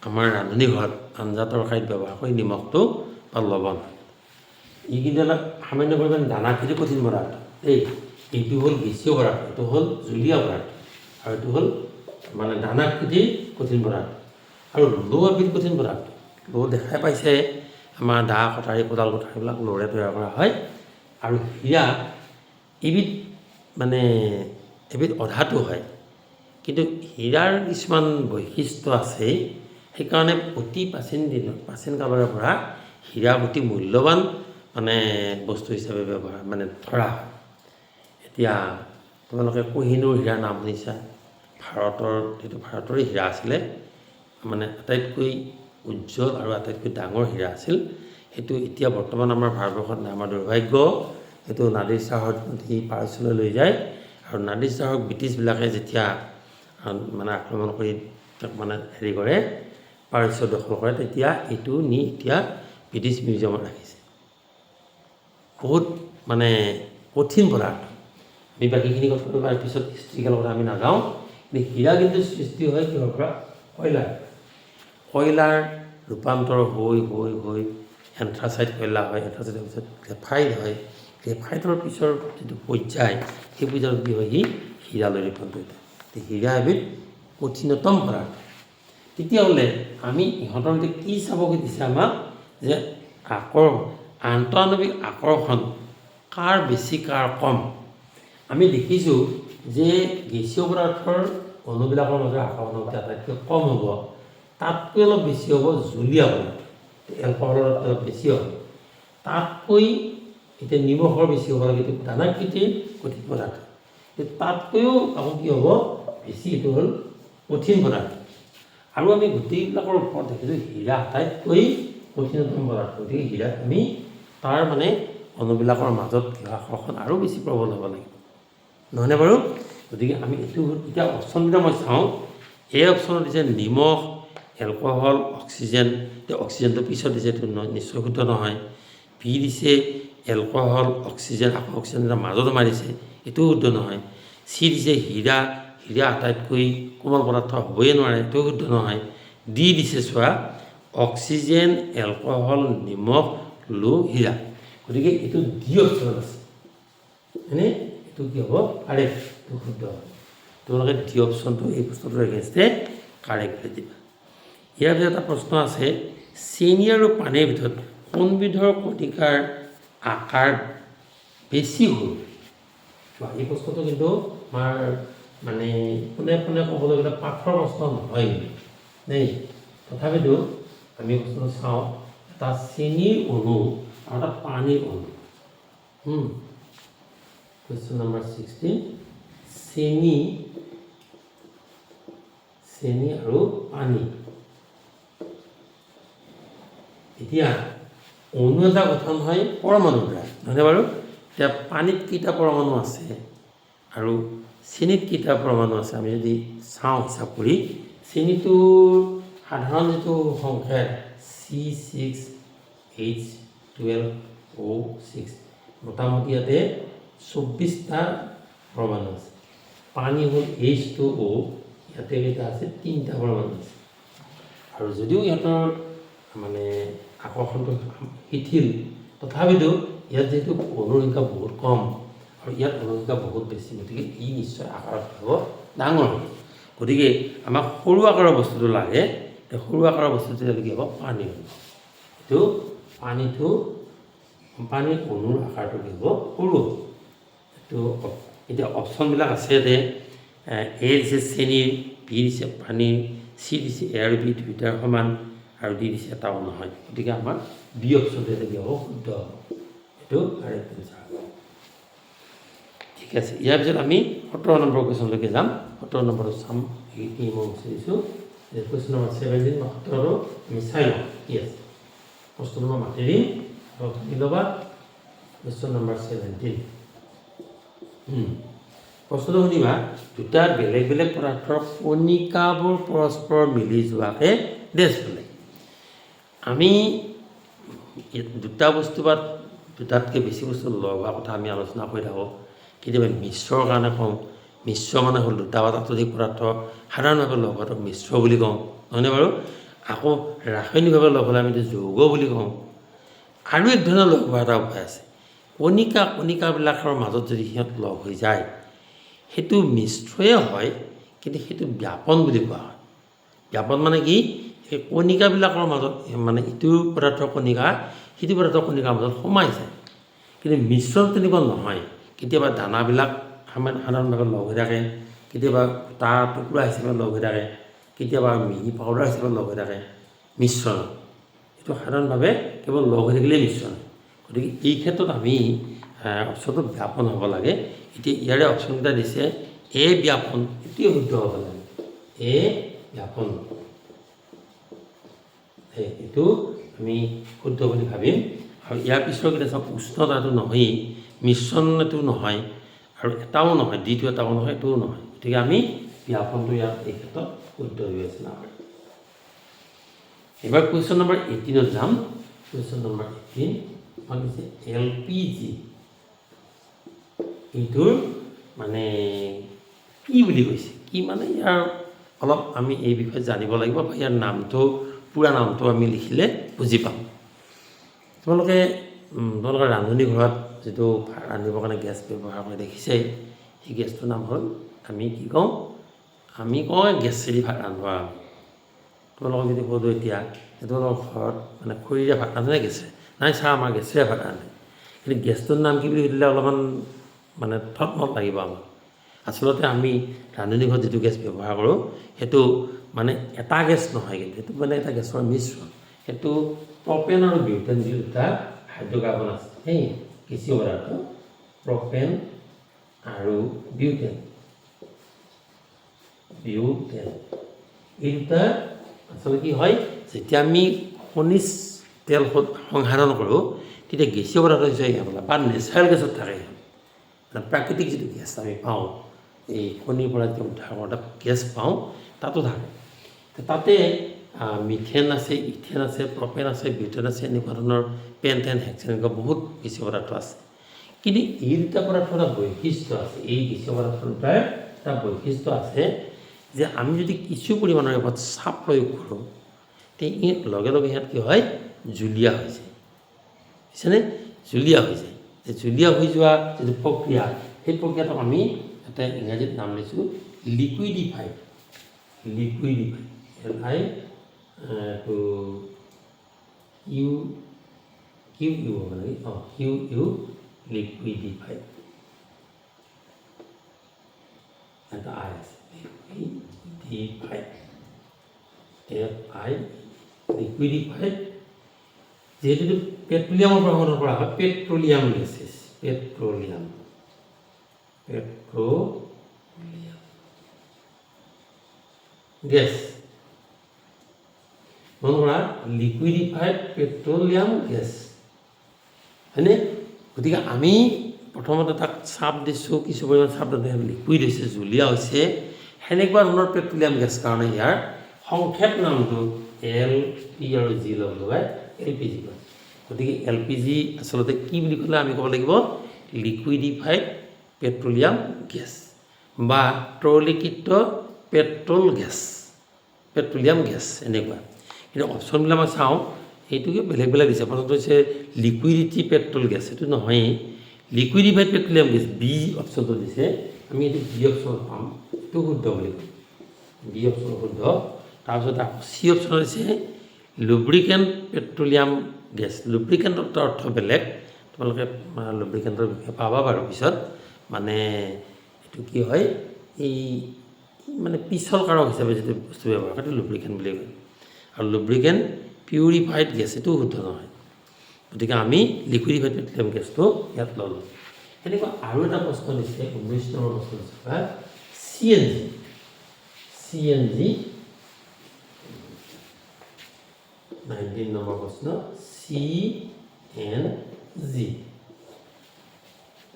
আমাৰ ৰান্ধনী ঘৰত আঞ্জা তৰকাৰীত ব্যৱহাৰ কৰি নিমখটো বা লৱণ, ই কিন্তু এটা সামান্য পৰিমাণে দানাখিনি কঠিন পদাৰ্থ। এইটো হ'ল গেছীয় পদাৰ্থ, এইটো হ'ল জুলীয়া পদাৰ্থ, আৰু এইটো হ'ল মানে দানাকৃতিৰ কঠিন পদাৰ্থ। আৰু লো এবিধ কঠিন পদাৰ্থ, লো দেখাই পাইছে, আমাৰ দা কটাৰী, কোদাল কটাৰীবিলাক লোৰে তৈয়াৰ কৰা হয়। আৰু হীৰা এইবিধ মানে এবিধ অধাতু হয়, কিন্তু হীৰাৰ কিছুমান বৈশিষ্ট্য আছে। সেইকাৰণে অতি প্ৰাচীন দিনত, প্ৰাচীন কালৰে পৰা হীৰা অতি মূল্যৱান মানে বস্তু হিচাপে ব্যৱহাৰ মানে ধৰা হয়। এতিয়া তোমালোকে কহিনুৰ হীৰাৰ নাম শুনিছা। ভাৰতৰ সেইটো ভাৰতৰে হীৰা আছিলে, মানে আটাইতকৈ উজ্জ্বল আৰু আটাইতকৈ ডাঙৰ হীৰা আছিল সেইটো। এতিয়া বৰ্তমান আমাৰ ভাৰতবৰ্ষত নাই, আমাৰ দুৰ্ভাগ্য। সেইটো নাদিৰ শ্বাহৰ সি পাৰস্যলৈ লৈ যায় আৰু নাদিৰ শ্বাহক ব্ৰিটিছবিলাকে যেতিয়া মানে আক্ৰমণ কৰি তাক মানে হেৰি কৰে, পাৰস্য দখল কৰে, তেতিয়া এইটো নি এতিয়া ব্ৰিটিছ মিউজিয়ামত ৰাখিছে। বহুত মানে কঠিন পদাৰ্থ। আমি বাকীখিনি কথাটো পিছত হিষ্ট্ৰিকেল কথা আমি নাযাওঁ। কিন্তু হীৰা কিন্তু সৃষ্টি হয় কিহৰ পৰা? কয়লাৰ। কয়লাৰ ৰূপান্তৰ হৈ হৈ হৈ এন্থ্ৰাচাইট কয়লা হয়, এন্থ্ৰাচাইটৰ পিছত গ্ৰেফাইট হয়, গ্ৰেফাইটৰ পিছৰ যিটো পৰ্যায়, সেই পৰ্যায়ত কি হয়, সি হীৰালৈ ৰূপান্তৰিত হয়। হীৰা এবিধ কঠিনতম পদাৰ্থ। তেতিয়াহ'লে আমি ইহঁতৰ ভিতৰত কি চাবগৈ দিছে আমাক যে আন্তঃআণৱিক আকৰ্ষণ কাৰ বেছি কাৰ কম। আমি দেখিছোঁ যে গেছীয় পদাৰ্থৰ অণুবিলাকৰ মাজৰ আকৰ্ষণ শক্তি আটাইতকৈ কম হ'ব, তাতকৈ অলপ বেছি হ'ব জুলীয়া পদাৰ্থ, এলকহলৰ অলপ বেছি হ'ব, তাতকৈ এতিয়া নিমখৰ বেছি হ'ব লাগে, এইটো দানাকৃতিৰ কঠিন পদাৰ্থ, তাতকৈও আকৌ কি হ'ব বেছি, এইটো হ'ল কঠিন পদাৰ্থ। আৰু আমি গোটেইবিলাকৰ ওপৰত দেখিছোঁ হীৰা আটাইতকৈ কঠিনতম পদাৰ্থ। গতিকে হীৰাত আমি তাৰ মানে অণুবিলাকৰ মাজত আকৰ্ষণ আৰু বেছি প্ৰবল হ'ব লাগিব, নহয়নে বাৰু? গতিকে আমি এইটো এতিয়া অপশ্যনকেইটা মই চাওঁ। এই অপশ্যনত দিছে নিমখ, এলকহল, অক্সিজেন। এতিয়া অক্সিজেনটো পিছত দিছে, এইটো নিশ্চয় শুদ্ধ নহয়। বি দিছে এলকহল, অক্সিজেন, আকৌ অক্সিজেন এটা মাজত সোমাই দিছে, এইটোও শুদ্ধ নহয়। চি দিছে হীৰা, হীৰা আটাইতকৈ কোমল পদাৰ্থ হ'বই নোৱাৰে, এইটোও শুদ্ধ নহয়। ডি দিছে চোৱা অক্সিজেন, এলকহল, নিমখ, লো, হীৰা। গতিকে এইটো ডি অপশ্যনত আছে, হয়নে? এইটো কি হ'ব? কাৰেক্ট, এইটো শুদ্ধ হ'ব। তোমালোকে ডি অপশ্যনটো এই প্ৰশ্নটোৰ এগেইনষ্টে কাৰেক্ট বুলি দিবা। ইয়াৰ পিছত এটা প্ৰশ্ন আছে, চেনি আৰু পানীৰ ভিতৰত কোনবিধৰ কণিকাৰ আকাৰ বেছি সৰু? এই প্ৰশ্নটো কিন্তু আমাৰ মানে পোনে পোনে ক'বলৈ গ'লে পাঠৰ প্ৰশ্ন নহয় দেই, তথাপিতো আমি প্ৰশ্নটো চাওঁ। এটা চেনিৰ অণু আৰু এটা পানীৰ অণু। কুৱেশ্যন নম্বৰ 16, চেনি চেনি আৰু পানী। এতিয়া অণু এটা গঠন হয় পৰমাণুৰ দ্বাৰা, নহয়নে বাৰু? এতিয়া পানীত কেইটা পৰমাণু আছে আৰু চেনিত কেইটা পৰমাণু আছে আমি যদি চাওঁ হিচাপ কৰি, চেনিটোৰ সাধাৰণ যিটো সংখ্যা C6H12O6, মোটামুটি ইয়াতে 24টা পৰমাণু আছে। পানী হ'ল H2O, ইয়াতে কেইটা আছে? 3টা পৰমাণু আছে। আৰু যদিও ইহঁতৰ মানে আকৰ্ষণটো শিথিল, তথাপিতো ইয়াত যিহেতু অণুৰ সংখ্যা বহুত কম আৰু ইয়াত অণুৰ সংখ্যা বহুত বেছি, গতিকে ই নিশ্চয় আকাৰত হ'ব ডাঙৰ হ'ব। গতিকে আমাক সৰু আকাৰৰ বস্তুটো লাগে। সৰু আকাৰৰ বস্তুটো কি হ'ব? পানী হ'ব। এইটো পানীৰ অণুৰ আকাৰটো কি হ'ব? সৰু হ'ব। এইটো এতিয়া অপশ্যনবিলাক আছে ইয়াতে। এ দিছে চেনিৰ, বি দিছে পানীৰ, চি দিছে এ আৰু বি দুয়োটাৰ সমান, আৰু ডি দিছে এটাও নহয়। গতিকে আমাৰ বি অপশ্যনটো এতিয়া কি হ'ব? শুদ্ধ হ'ব। এইটো কাৰেক্ট এনচাৰ হ'ব। ঠিক আছে, ইয়াৰ পিছত আমি 17 নম্বৰ কুৱেশ্যনলৈকে যাম। 17 নম্বৰটো চাম, এইখিনি মই বিচাৰিছোঁ। কুৱেশ্যন নম্বৰ 17 বা 17 আমি চাই লওঁ কি আছে। প্ৰশ্নটো মই মাতি দিম, শুনি ল'বা। কুৱেশ্যন নম্বৰ 17, প্ৰশ্নটো শুনিবা। দুটা বেলেগ বেলেগ পদাৰ্থৰ কণিকাবোৰ পৰস্পৰ মিলি যোৱাকে ডেছ বোলে। আমি দুটা বস্তু বা দুটাতকৈ বেছি বস্তু লগ হোৱাৰ কথা আমি আলোচনা কৰি থাকোঁ। কেতিয়াবা মিশ্ৰৰ কাৰণে কওঁ। মিশ্ৰ মানে হ'ল দুটা বা তাতোধিক পদাৰ্থ সাধাৰণভাৱে লগ হোৱাটোক মিশ্ৰ বুলি কওঁ, নহয়নে বাৰু? আকৌ ৰাসায়নিকভাৱে লগ হ'লে আমি যৌগ বুলি কওঁ। আৰু এক ধৰণৰ লগ হোৱাৰ এটা উপায় আছে, কণিকাবিলাকৰ মাজত যদি সিহঁত লগ হৈ যায়, সেইটো মিশ্ৰয়ে হয়, কিন্তু সেইটো ব্যাপন বুলি কোৱা হয়। ব্যাপন মানে কি? সেই কণিকাবিলাকৰ মাজত মানে ইটো পদাৰ্থৰ কণিকা সিটো পদাৰ্থৰ কণিকাৰ মাজত সোমাই যায়। কিন্তু মিশ্ৰণ তেনেকুৱা নহয়। কেতিয়াবা দানাবিলাক সাধাৰণভাৱে লগ হৈ থাকে, কেতিয়াবা গোটা টুকুৰা হিচাপে লগ হৈ থাকে, কেতিয়াবা মিহি পাউডাৰ হিচাপে লগ হৈ থাকে। মিশ্ৰণ এইটো সাধাৰণভাৱে কেৱল লগ হৈ থাকিলেই মিশ্ৰণ। গতিকে এই ক্ষেত্ৰত আমি অপশ্যনটো ব্যাপন হ'ব লাগে। এতিয়া ইয়াৰে অপশ্যনকেইটা দিছে এ ব্যাপন, এইটোৱে শুদ্ধ হ'ব লাগে, এ ব্যাপন, এইটো আমি শুদ্ধ বুলি ভাবিম। আৰু ইয়াৰ পিছৰকেইটা চাওক, উষ্ণতাটো নহয়েই, মিশ্ৰণটো নহয়, আৰু এটাও নহয়, ডিটো এটাও নহয়, এইটোও নহয়। গতিকে আমি ব্যাপনটো ইয়াত এই ক্ষেত্ৰত শুদ্ধ বিবেচনা কৰিম। এইবাৰ কুৱেশ্যন নম্বৰ 18ত যাম। কুৱেশ্যন নম্বৰ 18 আমাক দিছে এল পি জি, এইটোৰ মানে কি বুলি কৈছে, কি মানে ইয়াৰ অলপ আমি এই বিষয়ে জানিব লাগিব, বা ইয়াৰ নামটো, পূৰা নামটো আমি লিখিলে বুজি পাম। তোমালোকে ৰান্ধনী ঘৰত যিটো ৰান্ধিবৰ কাৰণে গেছ ব্যৱহাৰ কৰি দেখিছেই, সেই গেছটোৰ নাম হ'ল, আমি কি কওঁ, আমি কওঁ গেছেদি ভাত ৰান্ধোৱা। আমি তোমালোকক যদি সোধোঁ এতিয়া, তোমালোকৰ ঘৰত মানে খৰিৰে ভাত ৰান্ধে গেছে? নাই ছাৰ, আমাৰ গেছেৰে ভাত ৰান্ধে। কিন্তু গেছটোৰ নাম কি বুলি সুধিলে অলপমান মানে থতমত লাগিব আমাক। আচলতে আমি ৰান্ধনী ঘৰত যিটো গেছ ব্যৱহাৰ কৰোঁ সেইটো মানে এটা গেছ নহয়, কিন্তু সেইটো মানে এটা গেছৰ মিশ্ৰণ। সেইটো প্ৰপেন আৰু বিউটেন যি দুটা হাইড্ৰ'কাৰ্বন আছে, সেই গেছীয় পদাৰ্থ প্ৰপেন আৰু বিউটেন, বিউটেন এই দুটা আচলতে কি হয়, যেতিয়া আমি খনিজ তেল সংসাধন কৰোঁ তেতিয়া গেছীয় পদাৰ্থ হিচাপে ইহঁত বা নেচাৰেল গেছত থাকে। প্ৰাকৃতিক যিটো গেছ আমি পাওঁ, এই খনিৰ পৰা যেতিয়া উদ্ধাৰ কৰোঁতে গেছ পাওঁ, তাতো থাকে। তাতে মিথেন আছে, ইথেন আছে, প্ৰপেন আছে, বিউটেন আছে, এনেকুৱা ধৰণৰ পেণ্টেন, হেক্সেন, এনেকুৱা বহুত গেছীয় পদাৰ্থ আছে। কিন্তু এই দুটা পদাৰ্থৰ এটা বৈশিষ্ট্য আছে, এই গেছীয় পদাৰ্থ দুটাৰ এটা বৈশিষ্ট্য আছে যে আমি যদি কিছু পৰিমাণৰ ওপৰত চাপ প্ৰয়োগ কৰোঁ, তে লগে লগে সিহঁত কি হয়, জুলীয়া হৈ যায়। বুজিছেনে? জুলীয়া হৈ যায়। জুলীয়া হৈ যোৱা যিটো প্ৰক্ৰিয়া, সেই প্ৰক্ৰিয়াটোক আমি এটা ইংৰাজীত নাম দিছোঁ লিকুইডিফাইড, লিকুইডিফাইড, এল I এইটো কিউ কিউ ইউ হ'ব লাগে, অঁ, কিউ ইউ, লিকুইডিফাইড, এটা আই আছে, লিকুইডিফাইড, এফ আই, লিকুইডিফাইড। যিহেতু পেট্ৰলিয়ামৰ পৰা সংগ্ৰহ কৰা হয়, petroleum gases, petroleum, petroleum gas, মন কৰা, লিকুইডিফাইড পেট্ৰলিয়াম গেছ, হয়নে? গতিকে আমি প্ৰথমতে তাক চাপ দিছোঁ, কিছু পৰিমাণ চাপ দিওঁতে লিকুইড হৈছে, জুলীয়া হৈছে। সেনেকুৱা ধৰণৰ পেট্ৰলিয়াম গেছ কাৰণে ইয়াৰ সংক্ষেপ নামটো এল পি আৰু জি লগ লগাই এল পি জি কয়। গতিকে এল পি জি আচলতে কি বুলি ক'লে আমি ক'ব লাগিব লিকুইডিফাইড পেট্ৰলিয়াম গেছ বা তৰলীকৃত পেট্ৰল গেছ, পেট্ৰলিয়াম গেছ, এনেকুৱা। কিন্তু অপশ্যনবিলাক মই চাওঁ, এইটোকে বেলেগ বেলেগ দিছে। প্ৰথমটো হৈছে লিকুইডিটি পেট্ৰল গেছ, সেইটো নহয়েই। লিকুইডিফাইড পেট্ৰলিয়াম গেছ বি অপশ্যনটো দিছে, আমি এইটো বি অপশ্যনত পাম, এইটো শুদ্ধ বুলি কম, বি অপশ্যন শুদ্ধ। তাৰপিছত আকৌ চি অপশ্যনত দিছে লুব্ৰিকেণ্ট পেট্ৰলিয়াম গেছ। লুব্ৰিকেণ্টৰ অৰ্থ বেলেগ, তোমালোকে লুব্ৰিকেণ্টৰ বিষয়ে পাবা বাৰু পিছত। মানে এইটো কি হয়, এই মানে পিছল কাৰক হিচাপে যিটো বস্তু ব্যৱহাৰ কৰে সেইটো লুব্ৰিকেণ্ট বুলি কয়। আৰু লুব্ৰিকেণ্ট পিউৰিফাইড গেছ, এইটোও শুদ্ধ নহয়। গতিকে আমি লিকুইডিফাইড পেট্ৰলিয়াম গেছটো ইয়াত ল'লোঁ। সেনেকুৱা আৰু এটা প্ৰশ্ন দিছে, 19 নম্বৰ প্ৰশ্ন দিছে C N G, C N G, 19 number প্ৰশ্ন চি এন জি।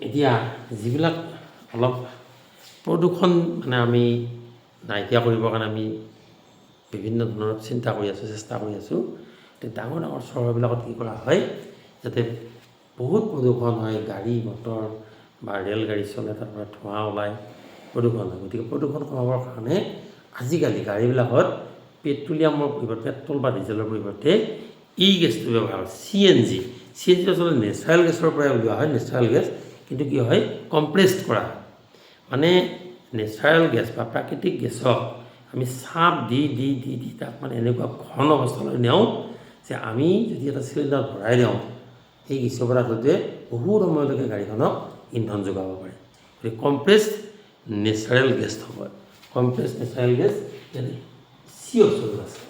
এতিয়া যিবিলাক অলপ প্ৰদূষণ মানে আমি নাইকিয়া কৰিবৰ কাৰণে আমি বিভিন্ন ধৰণৰ চিন্তা কৰি আছোঁ, চেষ্টা কৰি আছোঁ। ডাঙৰ ডাঙৰ চহৰবিলাকত কি কৰা হয়, যাতে বহুত প্ৰদূষণ হয়, গাড়ী মটৰ বা ৰেল গাড়ী চলে, তাৰ পৰা ধোঁৱা ওলায়, প্ৰদূষণ হয়। গতিকে প্ৰদূষণ কমাবৰ কাৰণে আজিকালি গাড়ীবিলাকত পেট্ৰলিয়ামৰ পৰিৱৰ্তে, পেট্ৰল বা ডিজেলৰ পৰিৱৰ্তে ই গেছটো ব্যৱহাৰ হয়, C N G. C N জিটো আচলতে নেচাৰেল গেছৰ পৰাই উলিওৱা হয়, নেচাৰেল গেছ, কিন্তু কি হয়, কম্প্ৰেছড কৰা হয়। মানে নেচাৰেল গেছ বা প্ৰাকৃতিক গেছক আমি চাপ দি দি দি দি তাক মানে এনেকুৱা ঘন অৱস্থালৈ নিওঁ যে আমি যদি এটা চিলিণ্ডাৰ ভৰাই দিওঁ, সেই গেছৰ পদাৰ্থটোৱে বহুত সময়লৈকে গাড়ীখনক ইন্ধন যোগাব পাৰে। গতিকে কম্প্ৰেছ নেচাৰেল গেছ হ'ব। কম্প্ৰেছ নেচাৰেল গেছ ইয়াতে চি অপশ্যন আছে,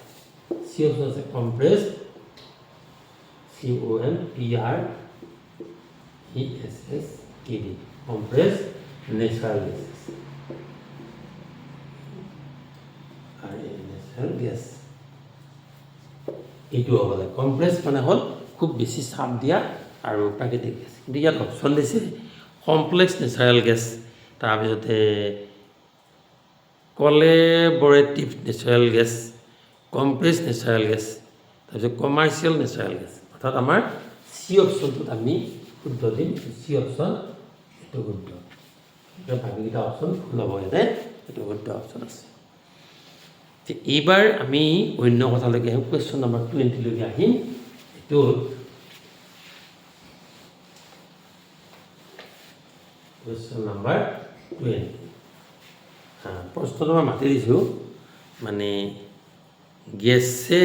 চি অপশ্যন আছে compress, COMPRESSED, compress natural gas, natural gas এইটো হ'ব লাগে। কম্প্ৰেছ মানে হ'ল খুব বেছি চাপ দিয়া আৰু প্ৰাকৃতিক গেছ। কিন্তু ইয়াত অপশ্যন দিছে কমপ্লেক্স নেচাৰেল গেছ, তাৰপিছতে collaborative natural gas, compress natural gas, তাৰপিছত কমাৰ্চিয়েল নেচাৰেল গেছ। অৰ্থাৎ আমাৰ চি অপশ্যনটোত আমি শুদ্ধ দিম, চি অপশ্যন এইটো শুদ্ধ। বাকীকেইটা অপশ্যন ভুল হ'ব, ইয়াতে এইটো শুদ্ধ অপশ্যন আছে। এইবাৰ আমি অন্য কথালৈকে আহিম, কুৱেশ্যন নম্বৰ 20লৈকে আহিম। এইটোত কুৱেশ্যন নম্বৰ 20, প্ৰশ্নটো মই মাতি দিছোঁ, মানে গেছে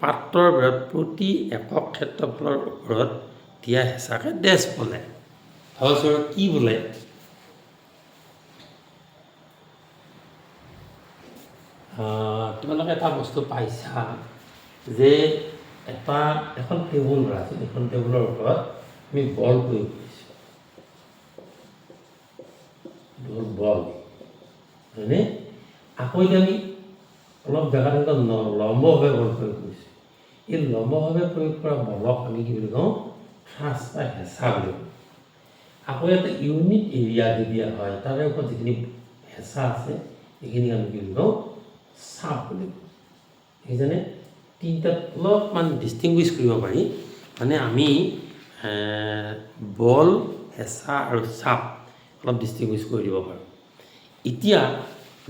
পাত্ৰৰ ভিতৰত প্ৰতি একক ক্ষেত্ৰফলৰ ওপৰত দিয়া হেঁচাকে ডেছ বোলে। ভাবাচোন কি বোলে? তোমালোকে এটা বস্তু পাইছা যে এখন টেবুল আছে, এখন টেবুলৰ ওপৰত আমি বল প্ৰয়োগ কৰিছোঁ, এইটো হ'ল বল, হয়নে? আকৌ এতিয়া আমি অলপ জেগাত এটা লম্বভাৱে বল প্ৰয়োগ কৰিছোঁ। এই লম্বভাৱে প্ৰয়োগ কৰা বলক আমি কি বুলি কওঁ? থ্ৰাষ্ট বা হেঁচা বুলি কওঁ। আকৌ ইয়াতে ইউনিট এৰিয়া দি দিয়া হয়, তাৰে ওপৰত যিখিনি হেঁচা আছে সেইখিনি আমি কি বুলি কওঁ? চাপ বুলি কওঁ। দেখিছেনে? তিনিটাত অলপমান ডিষ্টিংগুইছ কৰিব পাৰি। মানে আমি বল, হেঁচা আৰু চাপ অলপ ডিষ্টিংগুইছ কৰি দিব পাৰোঁ। এতিয়া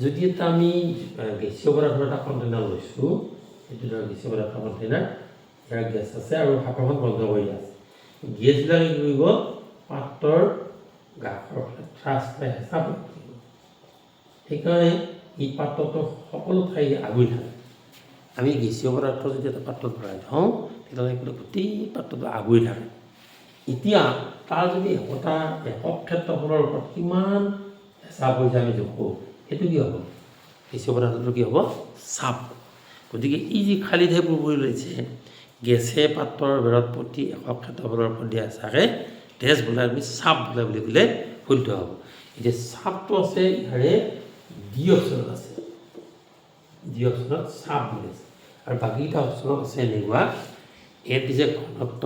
যদি এটা আমি গেছীয় পদাৰ্থৰ এটা কণ্টেইনাৰ লৈছোঁ, এইটো ধৰা গেছীয় পদাৰ্থৰ কণ্টেইনাৰ, ইয়াৰ গেছ আছে আৰু সাঁফৰখন বন্ধ কৰি আছে। গেছবিলাকে কি কৰিব? পাত্ৰৰ গাখৰ ফালে থ্ৰাষ্ট বা হেঁচা প্ৰয়োগ কৰিব। সেইকাৰণে এই পাত্ৰটো সকলো ঠাই আগুৰি থাকে। আমি গেছীয় পদাৰ্থ যদি এটা পাত্ৰত ভৰাই থওঁ, তেতিয়াহ'লে গোটেই পাত্ৰটো আগুৰি থাকে। এতিয়া তাৰ যদি একতা একক ক্ষেত্ৰফলৰ ওপৰত কিমান হেঁচা পৰিছে আমি জোখোঁ, সেইটো কি হ'ব? গেছীয় পদাৰ্থটো কি হ'ব? চাপ। গতিকে এই যি খালী ঠাই পূৰ কৰি লৈছে, গেছে পাত্ৰৰ ভিতৰত প্ৰতি একক ক্ষেত্ৰফলৰ ওপৰত দিয়া হেঁচাকে ডেছ বোলে, আমি চাপ বোলে বুলি ক'লে শুদ্ধ হ'ব। এতিয়া চাপটো আছে ইয়াৰে ডি অপশ্যনত আছে, ডি অপশ্যনত চাপ বুলি আছে। আৰু বাকীকেইটা অপশ্যনত আছে এনেকুৱা, এ দিছে ঘনত্ব,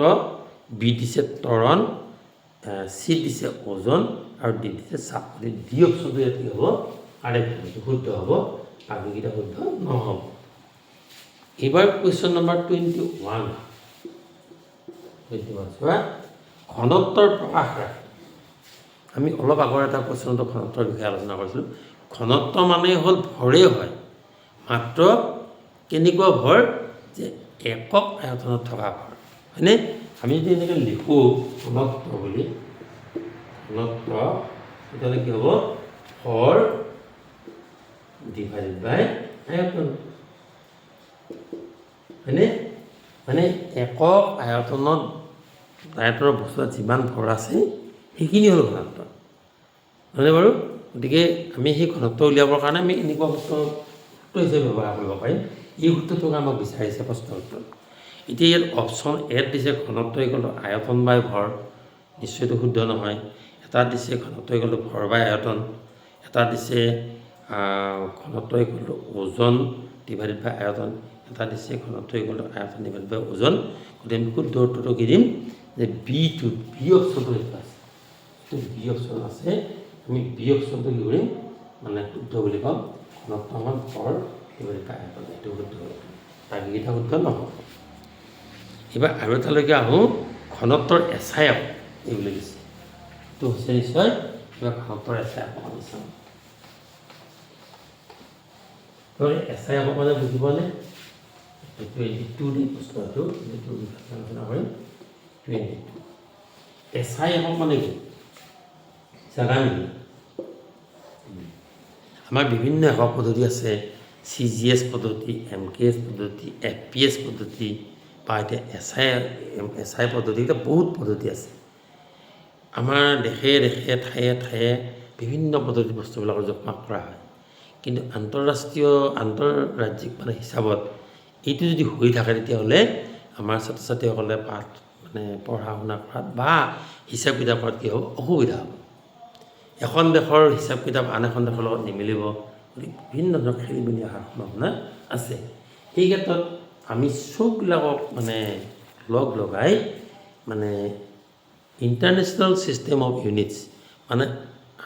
বি দিছে ত্বৰণ, চি দিছে ওজন আৰু ডি দিছে চাপ। গতিকে ডি অপশ্যনটো ইয়াত কি হ'ব? কাৰেক্ট হ'ব, শুদ্ধ হ'ব, বাকীকেইটা শুদ্ধ নহ'ব। এইবাৰ কুৱেশ্যন নম্বৰ 21, 21 চোৱা, ঘনত্বৰ প্ৰকাশ ৰাশি। আমি অলপ আগৰ এটা কুৱেশ্যনতো ঘনত্বৰ বিষয়ে আলোচনা কৰিছিলোঁ। ঘনত্ব মানে হ'ল ভৰেই হয়, মাত্ৰ কেনেকুৱা ভৰ? যে একক আয়তনত থকা ভৰ, হয়নে? আমি যদি এনেকৈ লিখোঁ ঘনত্ব বুলি, ঘনত্ব তেতিয়াহ'লে কি হ'ব? ভৰ ডিভাইডেড বাই আয়তন, হয়নে? মানে একক আয়তনত আয়তনৰ বস্তুত যিমান ভৰ আছে সেইখিনি হ'ল ঘনত্ব, নহয়নে বাৰু? গতিকে আমি সেই ঘনত্ব উলিয়াবৰ কাৰণে আমি এনেকুৱা সূত্ৰ হিচাপে ব্যৱহাৰ কৰিব পাৰিম। এই সূত্ৰটোক আমাক বিচাৰিছে প্ৰশ্ন উত্তৰ। এতিয়া ইয়াত অপশ্যন এত দিছে ঘনত্ব ইকুৱেল টু আয়তন বাই ভৰ, নিশ্চয়তো শুদ্ধ নহয়। এটা দিছে ঘনত্ব ইকুৱেল টু ভৰ বাই আয়তন, এটা দিছে ঘনত্ব ইকুৱেল টু ওজন ডিভাইডেড বাই আয়তন, এটা দিছে ঘনত্ব ইকুৱেল টু আয়তন ডিভাইডেড বাই ওজন। গতিকে আমি শুদ্ধ উত্তৰটো কি দিম? যে বিটোত বি অপশ্যনটো এইটো আছে, এইটো বি অপশ্যন আছে। আমি বি অপশ্যনটো কি কৰিম? মানে শুদ্ধ বুলি ক'ম, ঘনত্ব সমান ভৰ ডিভাইডেড বাই আয়তন, এইটো শুদ্ধ, বাকীকেইটা শুদ্ধ নহ'ব। এইবাৰ আৰু এটালৈকে আহোঁ, ঘনত্বৰ এছাই এই বুলি দিছে, এইটো হৈছে নিশ্চয়। এইবাৰ ঘনত্বৰ এছাই আমি চাম। তোমালোকে এছাই একক মানে বুজি পোৱা নে? 22 দেই প্ৰশ্নটো, 22 বিষয়ে আলোচনা কৰিম। 22 এছাই একক মানে কি জানা নেকি? আমাৰ বিভিন্ন একক পদ্ধতি আছে, চি জি এছ পদ্ধতি, এম কে এছ পদ্ধতি, এফ পি এছ পদ্ধতি, বা এতিয়া এছ I পদ্ধতি, এতিয়া বহুত পদ্ধতি আছে। আমাৰ দেশে দেশে ঠায়ে ঠায়ে বিভিন্ন পদ্ধতিত বস্তুবিলাকৰ জোখ-মাখ কৰা হয়। কিন্তু আন্তঃৰাষ্ট্ৰীয় আন্তঃৰাজ্যিক মানে হিচাপত এইটো যদি হৈ থাকে তেতিয়াহ'লে আমাৰ ছাত্ৰ ছাত্ৰীসকলে পাঠ মানে পঢ়া শুনা কৰাত বা হিচাপ কিতাপ কৰাত কি হ'ব, অসুবিধা হ'ব। এখন দেশৰ হিচাপ কিতাপ আন এখন দেশৰ লগত নিমিলিব, গতিকে বিভিন্ন ধৰণৰ খেলি মেলি অহাৰ সম্ভাৱনা আছে। সেই ক্ষেত্ৰত আমি চববিলাকক মানে লগ লগাই মানে ইণ্টাৰনেশ্যনেল ছিষ্টেম অফ ইউনিটছ মানে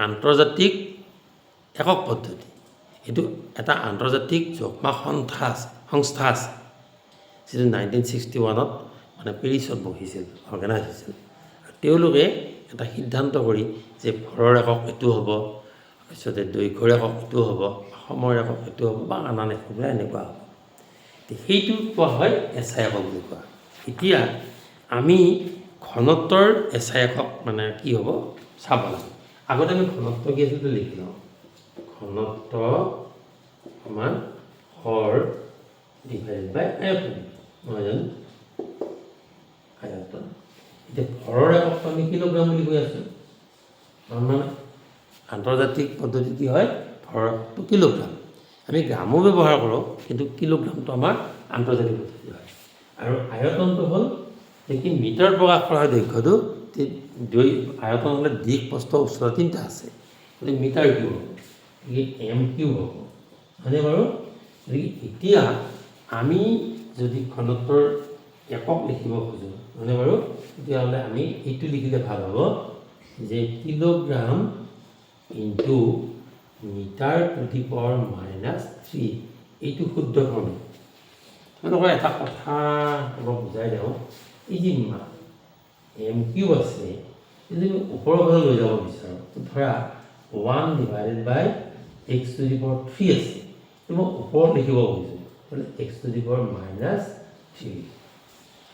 আন্তৰ্জাতিক একক পদ্ধতি, এইটো এটা আন্তৰ্জাতিক জোখমাখ সন্থা আছে, সংস্থা আছে, যিটো 1961ত মানে পেৰিছত বহিছিল, অৰ্গেনাইজ হৈছিল। আৰু তেওঁলোকে এটা সিদ্ধান্ত কৰি যে ভৰৰ একক এইটো হ'ব, তাৰপিছতে দৈৰ্ঘ্যৰ একক এইটো হ'ব, সময়ৰ একক এইটো হ'ব বা আন আন এককবিলাক এনেকুৱা হ'ব। সেইটো কোৱা হয় এছ I একক বুলি কোৱা হয়। এতিয়া আমি ঘনত্বৰ এছ I একক মানে কি হ'ব চাব লাগে। আগতে আমি ঘনত্ব কি আছিল লিখি লওঁ। ঘনত্ব সমান ভৰ ডিভাইডেড বাই আয়তন, নহয় জানো? আয়তন। এতিয়া ভৰৰ এককটো আমি কিলোগ্ৰাম বুলি কৈ আছোঁ, মানে আন্তৰ্জাতিক পদ্ধতি কি হয়, ভৰৰ এককটো কিলোগ্ৰাম। আমি গ্ৰামো ব্যৱহাৰ কৰোঁ, কিন্তু কিলোগ্ৰামটো আমাৰ আন্তৰ্জাতিক পদ্ধতি হয়। আৰু আয়তনটো হ'ল যে কি মিটাৰত প্ৰকাশ কৰা হয় দৈৰ্ঘ্যটো, আয়তন হ'লে দীঘ প্ৰস্থ উচ্চতা তিনিটা আছে, গতিকে মিটাৰ কিউব হ'ব, গতিকে এম কিউব হ'ব, হয়নে বাৰু? গতিকে এতিয়া আমি যদি ঘনত্বৰ একক লিখিব খোজোঁ, হয়নে বাৰু, তেতিয়াহ'লে আমি এইটো লিখিলে ভাল হ'ব যে kilogram into metre to the power minus 3, এইটো শুদ্ধ ফৰ্ম। তোমালোকৰ এটা কথা অলপ বুজাই দিওঁ, এই যি এম কিউব আছে, যদি আমি ওপৰৰ ফালে লৈ যাব বিচাৰোঁ, ধৰা 1 divided by x to the power 3 আছে, মই ওপৰত লিখিব খুজিছোঁ, তেতিয়াহ'লে x to the power minus 3।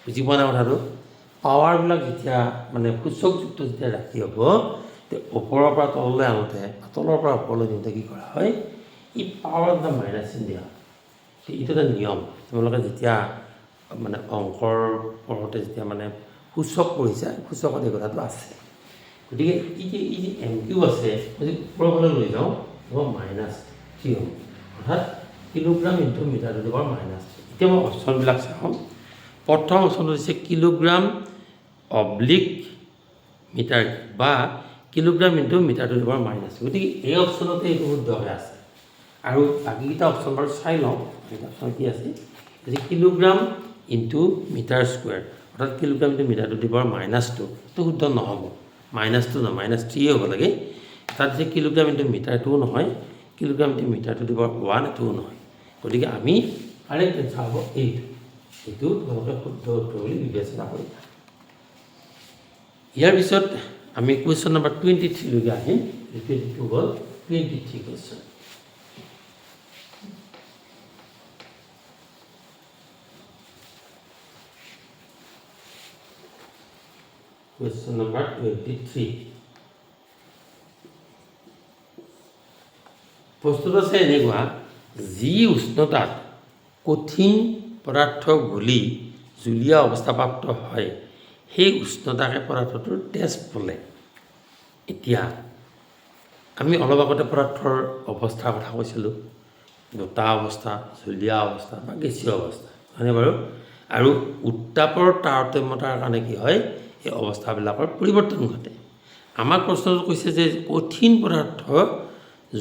বুজি পোৱা নাই কথাটো? পাৱাৰবিলাক যেতিয়া মানে সূচকযুক্ত যেতিয়া ৰাখি হ'ব, ওপৰৰ পৰা তললৈ আনোতে বা তলৰ পৰা ওপৰলৈ নিওঁতে কি কৰা হয়, এই পাৱাৰ এটা মাইনাছ চিন দিয়া হয়। এইটো এটা নিয়ম। তোমালোকে যেতিয়া মানে অংকৰ পঢ়োঁতে যেতিয়া মানে সূচক পঢ়িছা, সূচকত এই কথাটো আছে। গতিকে এই যে এম কিউব আছে, যদি ওপৰৰ ফালে লৈ যাওঁ, হ'ব মাইনাছ 3 হ'ব, অৰ্থাৎ kilogram into metre to the power minus 3। এতিয়া মই অপশ্যনবিলাক চাওঁ। প্ৰথম অপশ্যনটো হৈছে কিলোগ্ৰাম অব্লিক মিটাৰ বা kilogram into metre to the power minus. গতিকে এই অপশ্যনতে এইটো শুদ্ধকৈ আছে। আৰু বাকীকেইটা অপশ্যন বাৰু চাই লওঁ, বাকীকেইটা অপশ্যন কি আছে। যে কিলোগ্ৰাম ইনটু মিটাৰ স্কুৱেৰ, অৰ্থাৎ kilogram into metre to the power minus 2, এইটো শুদ্ধ নহ'ব, মাইনাছ 2 নহয়, মাইনাছ 3 হ'ব লাগে। তাত যে কিলোগ্ৰাম ইনটু মিটাৰটোও নহয়, kilogram into metre to the power 1 এইটোও নহয়। গতিকে আমি কাৰেক্ট এনচাৰ হ'ব এইটো। এইটো তোমালোকে শুদ্ধ উত্তৰ বুলি বিবেচনা কৰিবা। ইয়াৰ পিছত আমি কুৱেশ্যন নম্বৰ 23লৈকে আহিম। 22 হ'ল, 23 কুৱেশ্যন। Question number 23। প্ৰশ্নটো আছে এনেকুৱা, যি উষ্ণতাত কঠিন পদাৰ্থ গলি জুলীয়া অৱস্থাপ্ৰাপ্ত হয়, সেই উষ্ণতাকে পদাৰ্থটোৰ তেজ বোলে। এতিয়া আমি অলপ আগতে পদাৰ্থৰ অৱস্থাৰ কথা কৈছিলোঁ, দুটা অৱস্থা, জুলীয়া অৱস্থা বা গেছীয় অৱস্থা, হয়নে বাৰু? আৰু উত্তাপৰ তাৰতম্যতাৰ কাৰণে কি হয়, এই অৱস্থাবিলাকৰ পৰিৱৰ্তন ঘটে। আমাক প্ৰশ্নটো কৈছে যে কঠিন পদাৰ্থ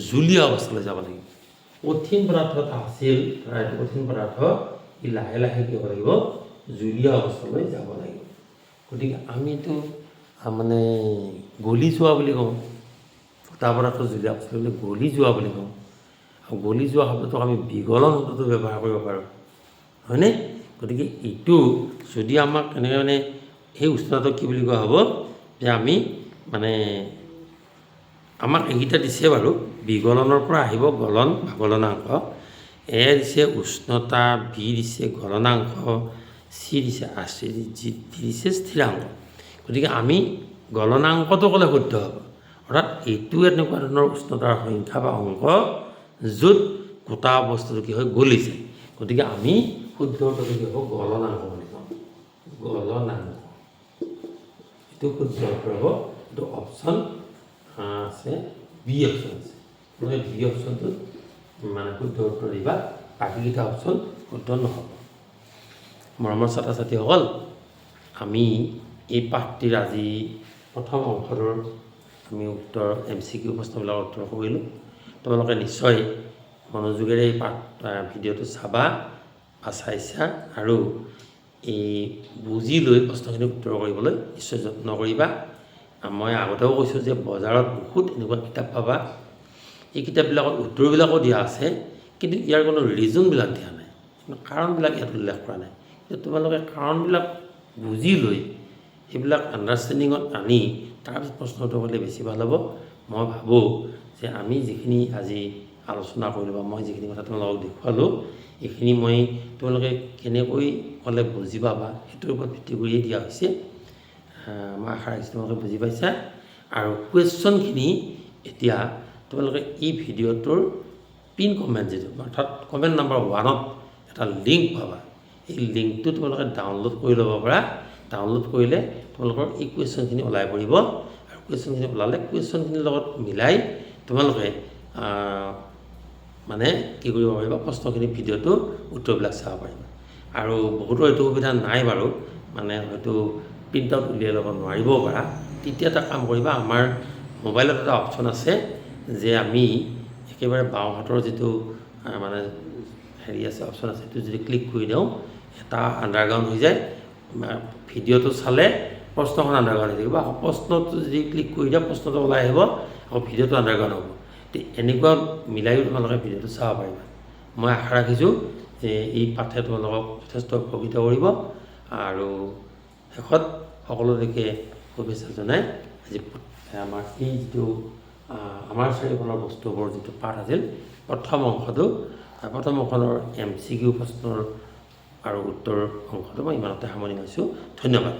জুলীয়া অৱস্থালৈ যাব লাগিব। কঠিন পদাৰ্থ এটা আছিল, ধৰা এইটো কঠিন পদাৰ্থ, ই লাহে লাহে কি হ'ব লাগিব, জুলীয়া অৱস্থালৈ যাব লাগিব। গতিকে আমিতো মানে গলি যোৱা বুলি কওঁ, গোটা পদাৰ্থ জুলীয়া অৱস্থা বুলি গলি যোৱা বুলি কওঁ। আৰু গলি যোৱা শব্দটোক আমি বিগলন শব্দটো ব্যৱহাৰ কৰিব পাৰোঁ, হয়নে? গতিকে এইটো যদি আমাক এনেকৈ মানে সেই উষ্ণতাটো কি বুলি কোৱা হ'ব, যে আমি মানে আমাক এইকেইটা দিছে বাৰু, বিগলনৰ পৰা আহিব গলন বা গলনাংক, এ দিছে উষ্ণতা, বি দিছে গলনাংক, চি দিছে আচি, জি দিছে স্থিৰাংক। গতিকে আমি গলনাংকটো ক'লে শুদ্ধ হ'ব, অৰ্থাৎ এইটো এনেকুৱা ধৰণৰ উষ্ণতাৰ সংখ্যা বা অংক য'ত গোটা বস্তুটো কি হয়, গলি যায়। গতিকে আমি শুদ্ধ উত্তৰটো কি হ'ব, গলনাংক বুলি কওঁ, গলনাংক। এইটো শুদ্ধ উত্তৰ হ'ব, এইটো অপশ্যন আছে বি অপশ্যন আছে। তোমালোকে বি অপশ্যনটোত মানে শুদ্ধ উত্তৰ দিবা, বাকীকেইটা অপশ্যন শুদ্ধ নহ'ব। মৰমৰ ছাত্ৰ ছাত্ৰীসকল, আমি এই পাঠটিৰ আজি প্ৰথম অংশটোৰ আমি উত্তৰ MCQ প্ৰশ্নবিলাকৰ উত্তৰ কৰিলোঁ। তোমালোকে নিশ্চয় মনোযোগেৰে এই পাঠ ভিডিঅ'টো চাবা বা চাইছা আৰু এই বুজি লৈ প্ৰশ্নখিনি উত্তৰ কৰিবলৈ নিশ্চয় যত্ন কৰিবা। মই আগতেও কৈছোঁ যে বজাৰত বহুত এনেকুৱা কিতাপ পাবা, এই কিতাপবিলাকত উত্তৰবিলাকো দিয়া আছে, কিন্তু ইয়াৰ কোনো ৰিজনবিলাক দিয়া নাই, কাৰণবিলাক ইয়াত উল্লেখ কৰা নাই। কিন্তু তোমালোকে কাৰণবিলাক বুজি লৈ সেইবিলাক আণ্ডাৰষ্টেণ্ডিঙত আনি তাৰপিছত প্ৰশ্ন উত্তৰ কৰিলে বেছি ভাল হ'ব। মই ভাবোঁ যে আমি যিখিনি আজি আলোচনা কৰিলোঁ বা মই যিখিনি কথা তোমালোকক দেখুৱালোঁ, এইখিনি মই তোমালোকে কেনেকৈ ক'লে বুজি পাবা সেইটোৰ ওপৰত ভিত্তি কৰিয়ে দিয়া হৈছে। মই আশা ৰাখিছোঁ তোমালোকে বুজি পাইছা। আৰু কুৱেশ্যনখিনি এতিয়া তোমালোকে এই ভিডিঅ'টোৰ পিন কমেণ্ট যিটো, অৰ্থাৎ কমেণ্ট নাম্বাৰ 1ত এটা লিংক পাবা, এই লিংকটো তোমালোকে ডাউনলোড কৰি ল'ব পাৰা। ডাউনলোড কৰিলে তোমালোকৰ এই কুৱেশ্যনখিনি ওলাই পৰিব আৰু কুৱেশ্যনখিনি ওলালে কুৱেশ্যনখিনিৰ লগত মিলাই তোমালোকে মানে কি কৰিব পাৰিবা, প্ৰশ্নখিনি ভিডিঅ'টো উত্তৰবিলাক চাব পাৰিবা। আৰু বহুতৰ এইটো সুবিধা নাই বাৰু, মানে হয়তো প্ৰিণ্ট আউট উলিয়াই ল'ব নোৱাৰিবও পাৰা। তেতিয়া এটা কাম কৰিবা, আমাৰ মোবাইলত এটা অপশ্যন আছে যে আমি একেবাৰে বাওঁ হাতৰ যিটো মানে হেৰি আছে, অপশ্যন আছে, সেইটো যদি ক্লিক কৰি দিওঁ এটা আণ্ডাৰগ্ৰাউণ্ড হৈ যায়। ভিডিঅ'টো চালে প্ৰশ্নখন আণ্ডাৰগ্ৰাউণ্ড হৈ থাকিব, আকৌ প্ৰশ্নটো যদি ক্লিক কৰি দিওঁ প্ৰশ্নটো ওলাই আহিব, আকৌ ভিডিঅ'টো আণ্ডাৰগ্ৰাউণ্ড হ'ব। এনেকুৱা মিলাইও তোমালোকে ভিডিঅ'টো চাব পাৰিবা। মই আশা ৰাখিছোঁ যে এই পাঠে তোমালোকক যথেষ্ট উপকৃত কৰিব। আৰু শেষত সকলোলৈকে শুভেচ্ছা জনাই আজি আমাৰ এই যিটো আমাৰ চাৰিওফালৰ বস্তুবোৰ যিটো পাঠ আছিল, প্ৰথম অংশটো, প্ৰথম অংশৰ MCQ প্ৰশ্নৰ আৰু উত্তৰ অংশটো মই ইমানতে সামৰণি মাৰিছোঁ। ধন্যবাদ।